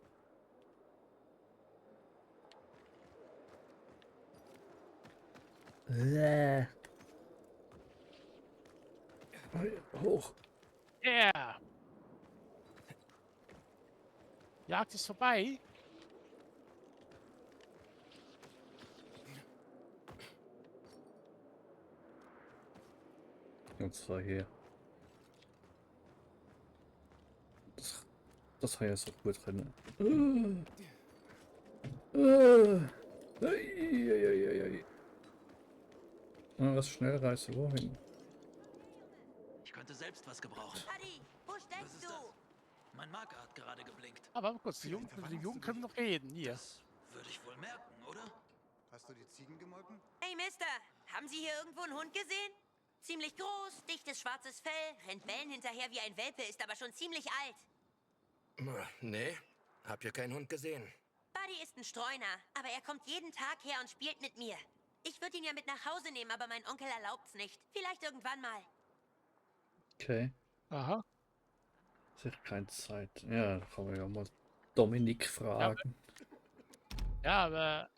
Hoch. Ja. Jagd ist vorbei. Und zwar hier. Das kann jetzt auch gut rennen. Was Schnellreise, wohin? Ich könnte selbst was gebrauchen. Adi, wo Was steckst ist du? das? Mein Marker hat gerade geblinkt. Aber warte mal kurz, mit dem Jungen können wir noch reden. Hier. Das würde ich wohl merken, oder? Hast du die Ziegen gemolken? Hey, Mister, haben Sie hier irgendwo einen Hund gesehen? Ziemlich groß, dichtes schwarzes Fell, rennt Wellen hinterher wie ein Welpe, ist aber schon ziemlich alt. Nee, hab hier keinen Hund gesehen. Buddy ist ein Streuner, aber er kommt jeden Tag her und spielt mit mir. Ich würde ihn ja mit nach Hause nehmen, aber mein Onkel erlaubt's nicht. Vielleicht irgendwann mal. Okay. Aha. Sicher keine Zeit. Ja, da kann man ja mal Dominik fragen. Ja, aber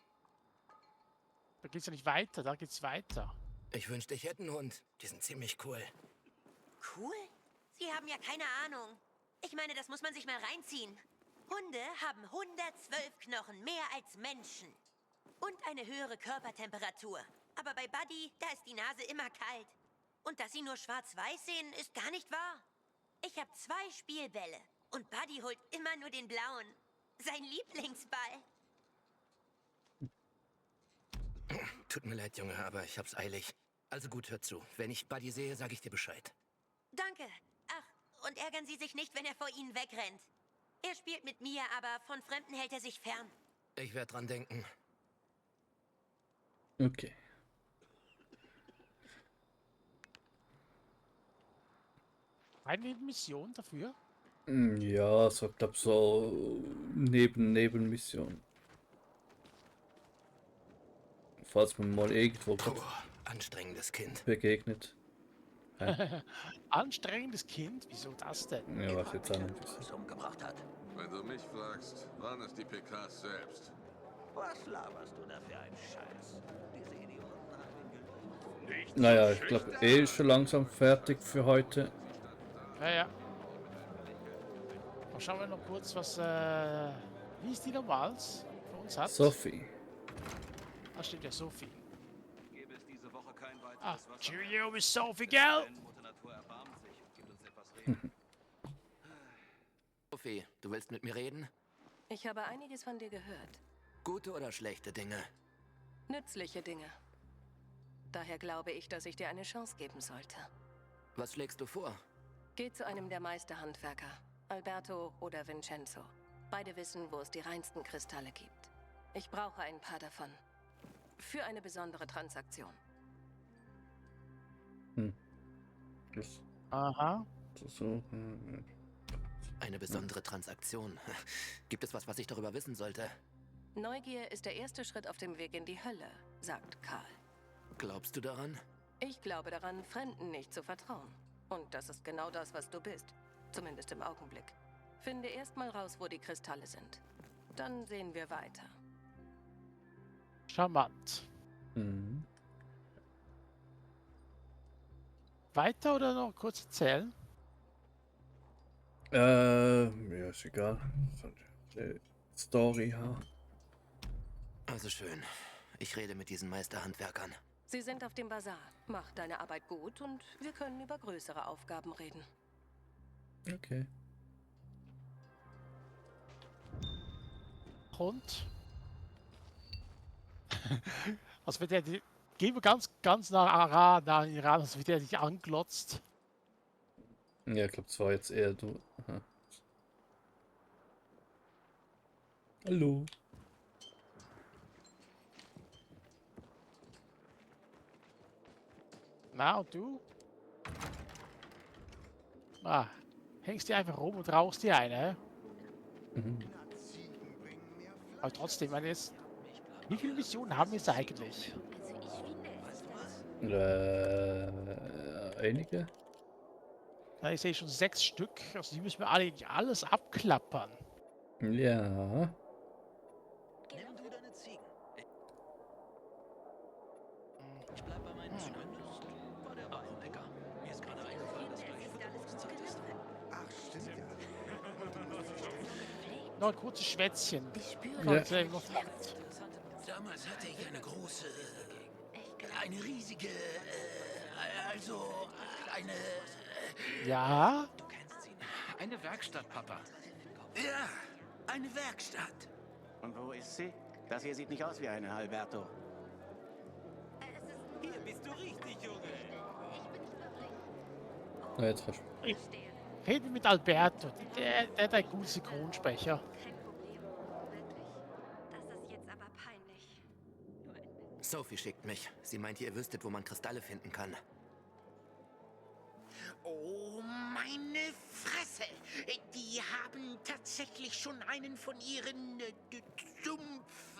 da geht's ja nicht weiter, da geht's weiter. Ich wünschte, ich hätte einen Hund. Die sind ziemlich cool. Cool? Sie haben ja keine Ahnung. Ich meine, das muss man sich mal reinziehen. Hunde haben 112 Knochen, mehr als Menschen. Und eine höhere Körpertemperatur. Aber bei Buddy, da ist die Nase immer kalt. Und dass sie nur schwarz-weiß sehen, ist gar nicht wahr. Ich habe 2 Spielbälle. Und Buddy holt immer nur den blauen. Sein Lieblingsball. Tut mir leid, Junge, aber ich hab's eilig. Also gut, hör zu. Wenn ich Buddy sehe, sage ich dir Bescheid. Danke. Ach, und ärgern Sie sich nicht, wenn er vor Ihnen wegrennt. Er spielt mit mir, aber von Fremden hält er sich fern. Ich werde dran denken. Okay. Eine Mission dafür? Ja, so glaube so Nebenmission. Falls man mal irgendwo Puh, anstrengendes Kind. begegnet. Anstrengendes Kind? Wieso das denn? Ja, was jetzt an. umgebracht hat. Wenn du mich fragst, waren es die PKs selbst. Was laberst du da für einen Scheiß? Diese Idioten haben ihn gelöst. Naja, ich glaube schon langsam fertig für heute. Ja, ja. Mal schauen wir noch kurz, was, wie ist die nochmals für uns hat? Sophie. Da steht ja Sophie. Gäbe es diese Woche kein weiteres Wasser. Cheerio, Miss Sophie, gell? Mutter Natur erbarmt sich und gibt uns etwas Regen. Sophie, du willst mit mir reden? Ich habe einiges von dir gehört. Gute oder schlechte Dinge? Nützliche Dinge. Daher glaube ich, dass ich dir eine Chance geben sollte. Was schlägst du vor? Geh zu einem der Meisterhandwerker, Alberto oder Vincenzo. Beide wissen, wo es die reinsten Kristalle gibt. Ich brauche ein paar davon. Für eine besondere Transaktion. Das Aha. so. Eine besondere Transaktion. Gibt es was ich darüber wissen sollte? Neugier ist der erste Schritt auf dem Weg in die Hölle, sagt Karl. Glaubst du daran? Ich glaube daran, Fremden nicht zu vertrauen. Und das ist genau das, was du bist. Zumindest im Augenblick. Finde erst mal raus, wo die Kristalle sind. Dann sehen wir weiter. Charmant. Mhm. Weiter oder noch kurz erzählen? Ja, ist egal. Story, ja. Also schön. Ich rede mit diesen Meisterhandwerkern. Sie sind auf dem Bazar. Mach deine Arbeit gut und wir können über größere Aufgaben reden. Okay. Und? Also wird der, gehen wir ganz nah an ihn ran, als wird er dich anglotzt. Ja, ich glaube, es war jetzt eher du. Aha. Hallo. Na, und du? Ah, hängst dir einfach rum und rauchst dir eine, hä? Mhm. Aber trotzdem, meine jetzt, wie viele Missionen haben wir jetzt eigentlich? Einige? Ja, ich sehe schon 6 Stück, also die müssen wir alle alles abklappern. Ja. Nimm du deine Ziegen. Ich bleib bei meinen zumindest. War der Bauch lecker. Mir ist gerade eingefallen, dass gleich Futterungszeit ist. Ach, stimmt ja. Noch ein kurzes Schwätzchen. Ja. Damals hatte ich eine große, eine riesige, also eine... Ja? Du kennst sie. Eine Werkstatt, Papa. Ja, eine Werkstatt. Und wo ist sie? Das hier sieht nicht aus wie eine, Alberto. Hier bist du richtig, Junge. Na, jetzt hast du. Reden wir mit Alberto. Der hat einen guten Synchronsprecher. Kein Problem. Wirklich. Das ist jetzt aber peinlich. Sophie schickt mich. Sie meint, ihr wüsstet, wo man Kristalle finden kann. Oh, meine Fresse! Die haben tatsächlich schon einen von ihren Dumpf.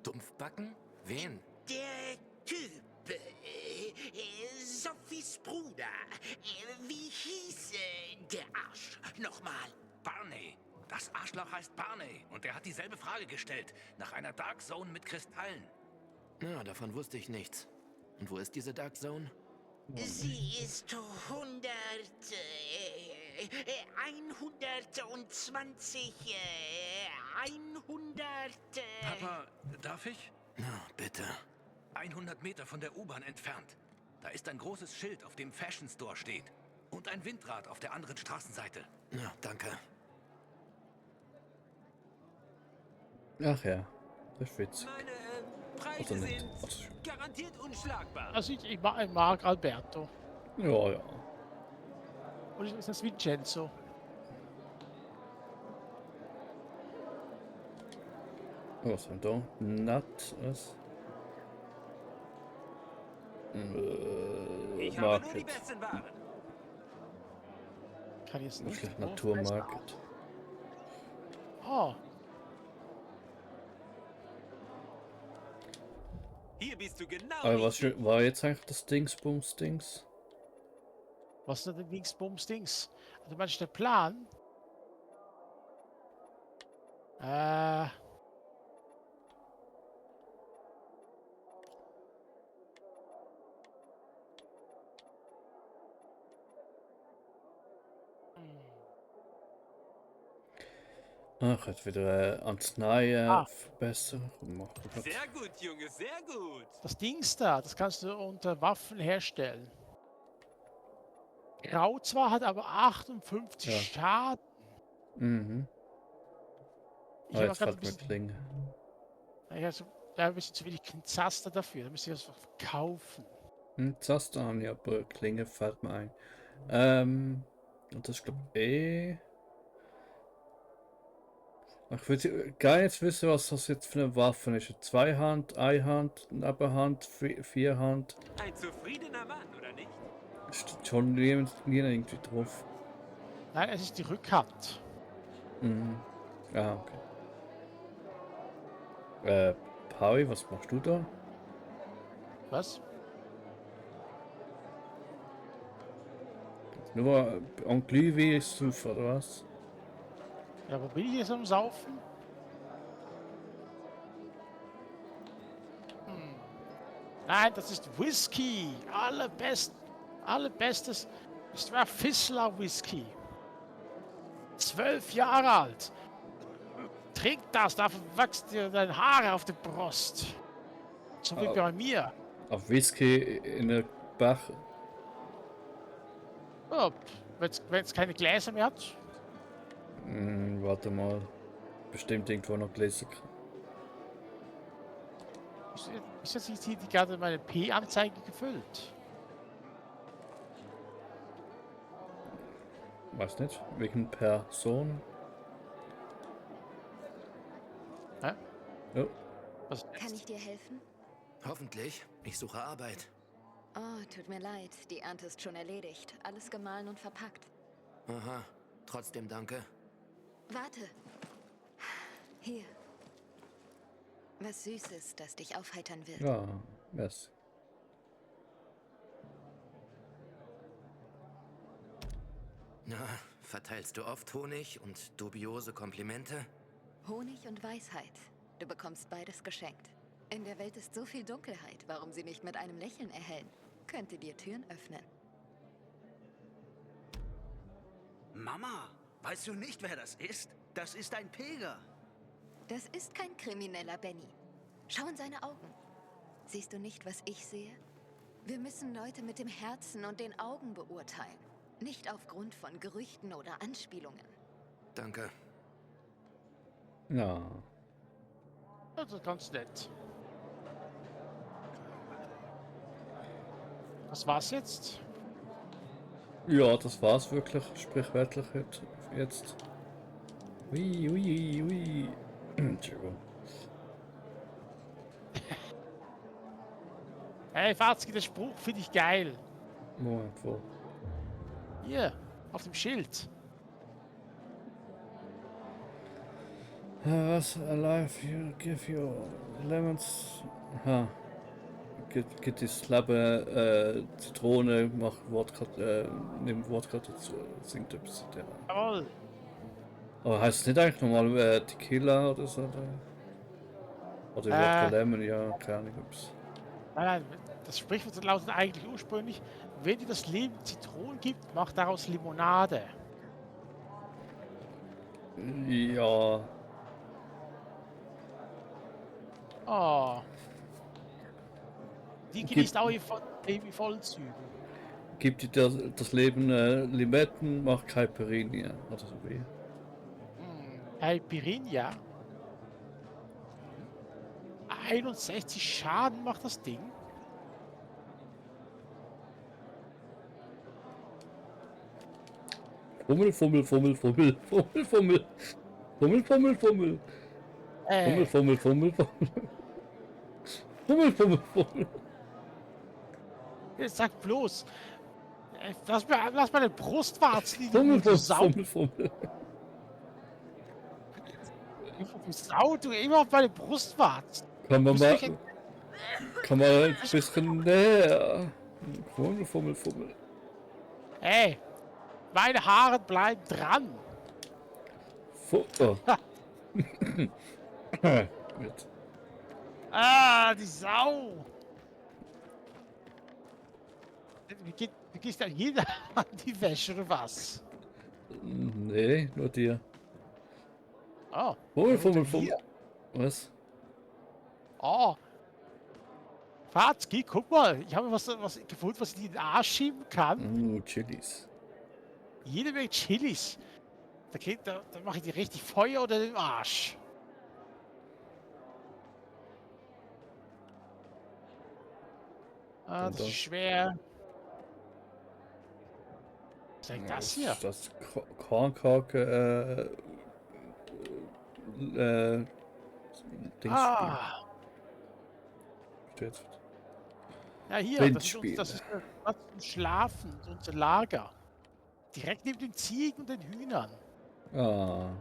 Dumpfbacken? Wen? Der Typ. Sophies Bruder. Wie hieß der Arsch nochmal? Barney. Das Arschloch heißt Barney. Und er hat dieselbe Frage gestellt. Nach einer Dark Zone mit Kristallen. Ja, davon wusste ich nichts. Und wo ist diese Dark Zone? Sie ist 120, 100... Papa, darf ich? Na, bitte. 100 Meter von der U-Bahn entfernt. Da ist ein großes Schild, auf dem Fashion Store steht. Und ein Windrad auf der anderen Straßenseite. Ja, danke. Ach ja, das ist witzig. Meine Oder Preise nicht. sind garantiert unschlagbar. Also ich mag Alberto. Ja, ja. Und ist das Vincenzo? Was haben wir da? Nut, was? Ich habe nur die Market. besten Waren. Kann jetzt nicht. Wirklich Naturmarket. Oh, Hier bist du genau Aber was richtig. war jetzt eigentlich das Dingsbums-Dings? was ist denn der Dingsbums-Dings? Also meinst du der Plan? Ach, hat wieder Arznei Ah. Verbesserung machen. Sehr gut, Junge, sehr gut. Das Dings da, das kannst du unter Waffen herstellen. Grau zwar, hat aber 58 Ja. Schaden. Mhm. Ich Ah, habe jetzt gerade ein fällt mir bisschen, Klinge. ich hab so, da ein bisschen zu wenig Zaster dafür. Da müsste ich das verkaufen. Zaster haben ja, aber Klinge fällt mir ein. Und das glaube ich. Ich würde gar nicht wissen, was das jetzt für eine Waffe ist. Zweihand, Einhand, Nebenhand, Vierhand. Ein zufriedener Mann, oder nicht? Steht schon irgendwie drauf. Nein, es ist die Rückhand. Mhm. Ah, okay. Paui, was machst du da? Was? Nur ein Glühwein ist super, oder was? Ja, wo bin ich jetzt am Saufen? Nein, das ist Whisky. Allerbestes. Das war Fissler Whisky. 12 Jahre alt. Trink das, dafür wächst dir dein Haare auf der Brust. So wie bei mir. Auf Whisky in der Bach. Ja, wenn es keine Gläser mehr hat. Warte mal. Bestimmt irgendwo noch Gläser. Ist jetzt nicht hier gerade meine P-Anzeige gefüllt? Weiß nicht. Wegen Person. Hä? Ja. Kann ich dir helfen? Hoffentlich. Ich suche Arbeit. Oh, tut mir leid. Die Ernte ist schon erledigt. Alles gemahlen und verpackt. Aha. Trotzdem danke. Warte. Hier. Was Süßes, das dich aufheitern wird. Ja, yes. Na, verteilst du oft Honig und dubiose Komplimente? Honig und Weisheit. Du bekommst beides geschenkt. In der Welt ist so viel Dunkelheit. Warum sie nicht mit einem Lächeln erhellen? Könnte dir Türen öffnen. Mama, weißt du nicht, wer das ist? Das ist ein Pilger. Das ist kein krimineller Benny. Schau in seine Augen. Siehst du nicht, was ich sehe? Wir müssen Leute mit dem Herzen und den Augen beurteilen. Nicht aufgrund von Gerüchten oder Anspielungen. Danke. Ja. Das ist ganz nett. Was war's jetzt? Ja, das war's wirklich. Sprichwörtlich jetzt. Ui, ui, ui. Entschuldigung. Hey, Fazki, der Spruch finde ich geil. Moment, wo? Hier, auf dem Schild. Was? Alive, you give your lemons. Aha. Gibt das Leben Zitrone, mach Wodka, nimm Wodka dazu, singt etwas. Jawohl. Aber heißt es nicht eigentlich normal Tequila oder so? Oder Wodka Lemon, ja, keine Ahnung. Nein, das Sprichwort lautet eigentlich ursprünglich, wenn dir das Leben Zitronen gibt, mach daraus Limonade. Ja. Oh. Die genießt auch ihre vollen Züge. Gibt dir das Leben Limetten, mach Caipirinha oder so wie. Caipirinha. 61 Schaden macht das Ding. Fummel, Fummel, Fummel, Fummel, Fummel, Fummel. Fummel, Fummel, Fummel. Fummel, Fummel, Fummel, Fummel. Fummel, Fummel, Fummel. Jetzt sag bloß. Lass mal den Brustwarzen liegen. Fummel, du Fummel, Fummel. Du Sau, du immer auf meine Brustwarzen. Kann man mal ein bisschen näher. Fummel, Fummel, Fummel. Hey, meine Haare bleiben dran. Oh. Gut. Ah, die Sau. Wie gehst denn jeder an die Wäsche oder was? Nee, nur dir. Oh. Fummel, Fummel, Fummel. Was? Oh. Fatzki, guck mal. Ich habe was gefunden, was ich in den Arsch schieben kann. Chilis. Jede Menge Chilis. Da mache ich die richtig Feuer oder den Arsch. Ah, das ist schwer. Was ist denn das hier? Das Kornkake, Dings. Ah. Steht. Ja, hier, das ist das zum Schlafen, unser Lager. Direkt neben den Ziegen und den Hühnern. Ah.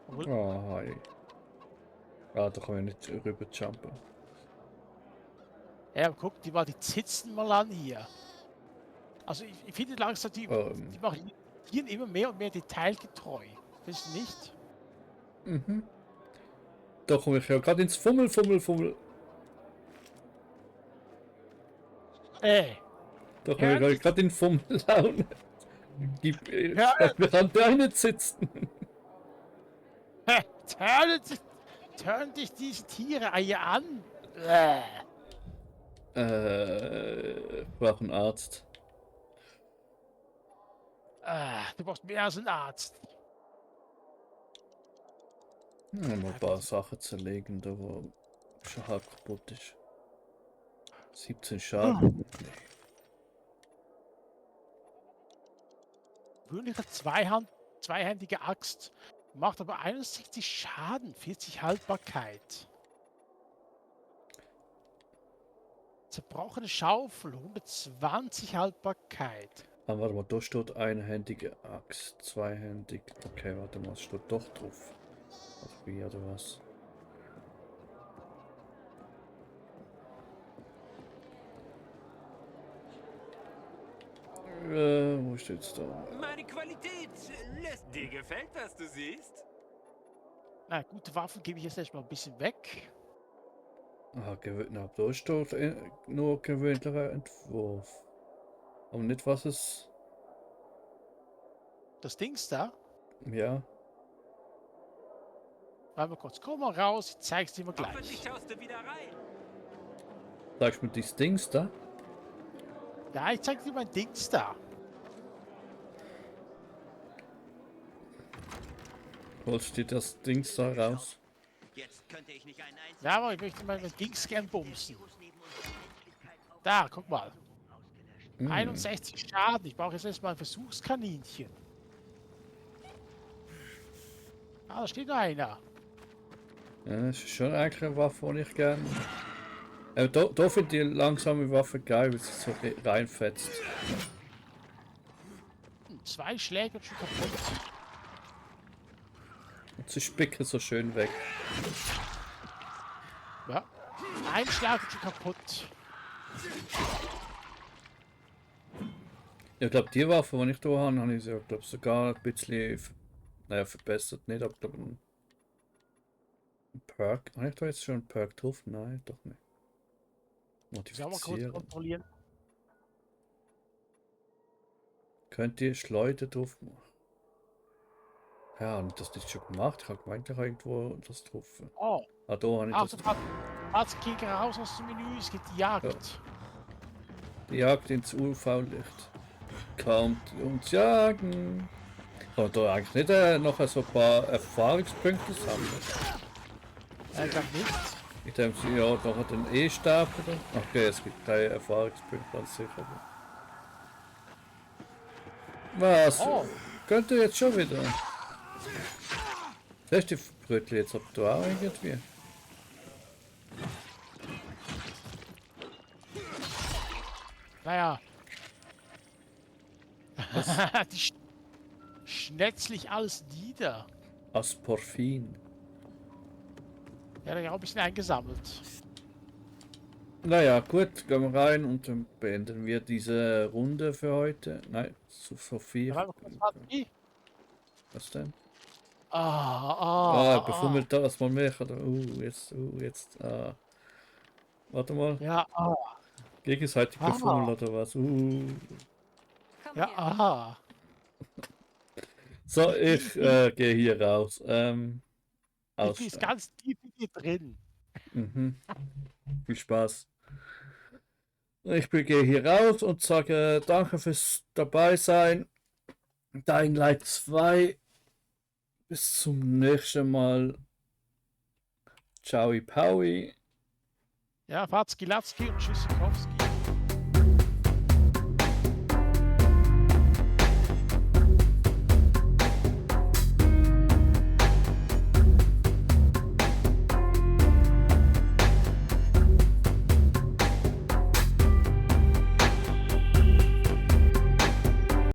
Oh, hi. Ah, da kann ich nicht rüber jumpen. Ja, guck dir mal die Zitzen mal an hier. Also ich finde langsam, die machen hier immer mehr und mehr detailgetreu. Das nicht? Mhm. Da komme ich ja gerade ins Fummel, Fummel, Fummel. Da komme ich gerade in Fummel-Laune. Gib mir an deine Zitzen. Turn dich diese Tiere hier an. Brauche einen Arzt. Du brauchst mehr als einen Arzt. Mal ein paar Sachen zerlegen, da wo schon halb kaputt ist. 17 Schaden. Gewöhnliche zweihändige Axt macht aber 61 Schaden, 40 Haltbarkeit. Zerbrochene Schaufel, 120 Haltbarkeit. Ah, warte mal, da steht einhändige Axt, zweihändig. Okay, warte mal, es steht doch drauf. Also wie oder was? Wo steht's da? Meine Qualität lässt dir gefällt, was du siehst. Na, gute Waffen gebe ich jetzt erstmal ein bisschen weg. Ah, na, da steht nur gewöhnlicher Entwurf. Aber nicht was es. Das Dings da? Ja. Warte mal kurz, komm mal raus, ich zeig's dir mal gleich. Hoffentlich schaust du wieder rein. Sagst du mir die Dings da? Ja, ich zeig dir mein Dings da. Holst du dir das Dings da raus? Jetzt könnte ich nicht einen einzigen. Ja, aber ich möchte mal mein Dings gern bumsen. Da, guck mal. 61 Schaden. Ich brauche jetzt erstmal ein Versuchskaninchen. Ah, da steht noch einer. Ja, das ist schon eigentlich eine Waffe, die ich gerne. Da finde ich die langsame Waffe geil, weil sie so reinfetzt. 2 Schläge und schon kaputt. Sie spicken so schön weg. Ja. Ein Schlag ist sie kaputt. Ich glaube, die Waffe, die ich da habe ich sie glaub, sogar ein bisschen verbessert. Nicht, aber ich glaube, ein Perk. Habe ich da jetzt schon einen Perk drauf? Nein, doch nicht. Sollen wir kurz Modifizieren. kontrollieren? Könnt ihr Schleute drauf machen? Ja, und das nicht schon gemacht. Ich habe gemeint, ich habe irgendwo das drauf. Oh. Ah, da habe ich das drauf. Warte, kick raus aus dem Menü, es gibt die Jagd. Ja. Die Jagd ins UV-Licht. Kommt uns jagen. Kann man da eigentlich nicht noch so ein paar Erfahrungspunkte sammeln? Ich glaube nicht. Ich denke, sie ja noch den E-Stab oder? Okay, es gibt keine Erfahrungspunkte, ganz sicher. Was? Oh. Könnt ihr jetzt schon wieder? Das ist die Brötchen jetzt, ob du auch irgendwie? Naja. Die schnetzlich alles nieder. Asporphin. Ja, da habe ich ein bisschen eingesammelt. Naja, gut, gehen wir rein und dann beenden wir diese Runde für heute. Nein, so viel. Was denn? Befummelt das mal mehr. Oder? Jetzt. Warte mal. Ja, Gegenseitig befummelt oder was? Ja, aha. So, ich gehe hier raus. Ich bin ganz tief in dir drin. Mhm. Viel Spaß. Ich gehe hier raus und sage danke fürs dabei sein. Dying Light 2. Bis zum nächsten Mal. Ciao, Paui. Ja, Watzki, Latzki und Tschüssikowski.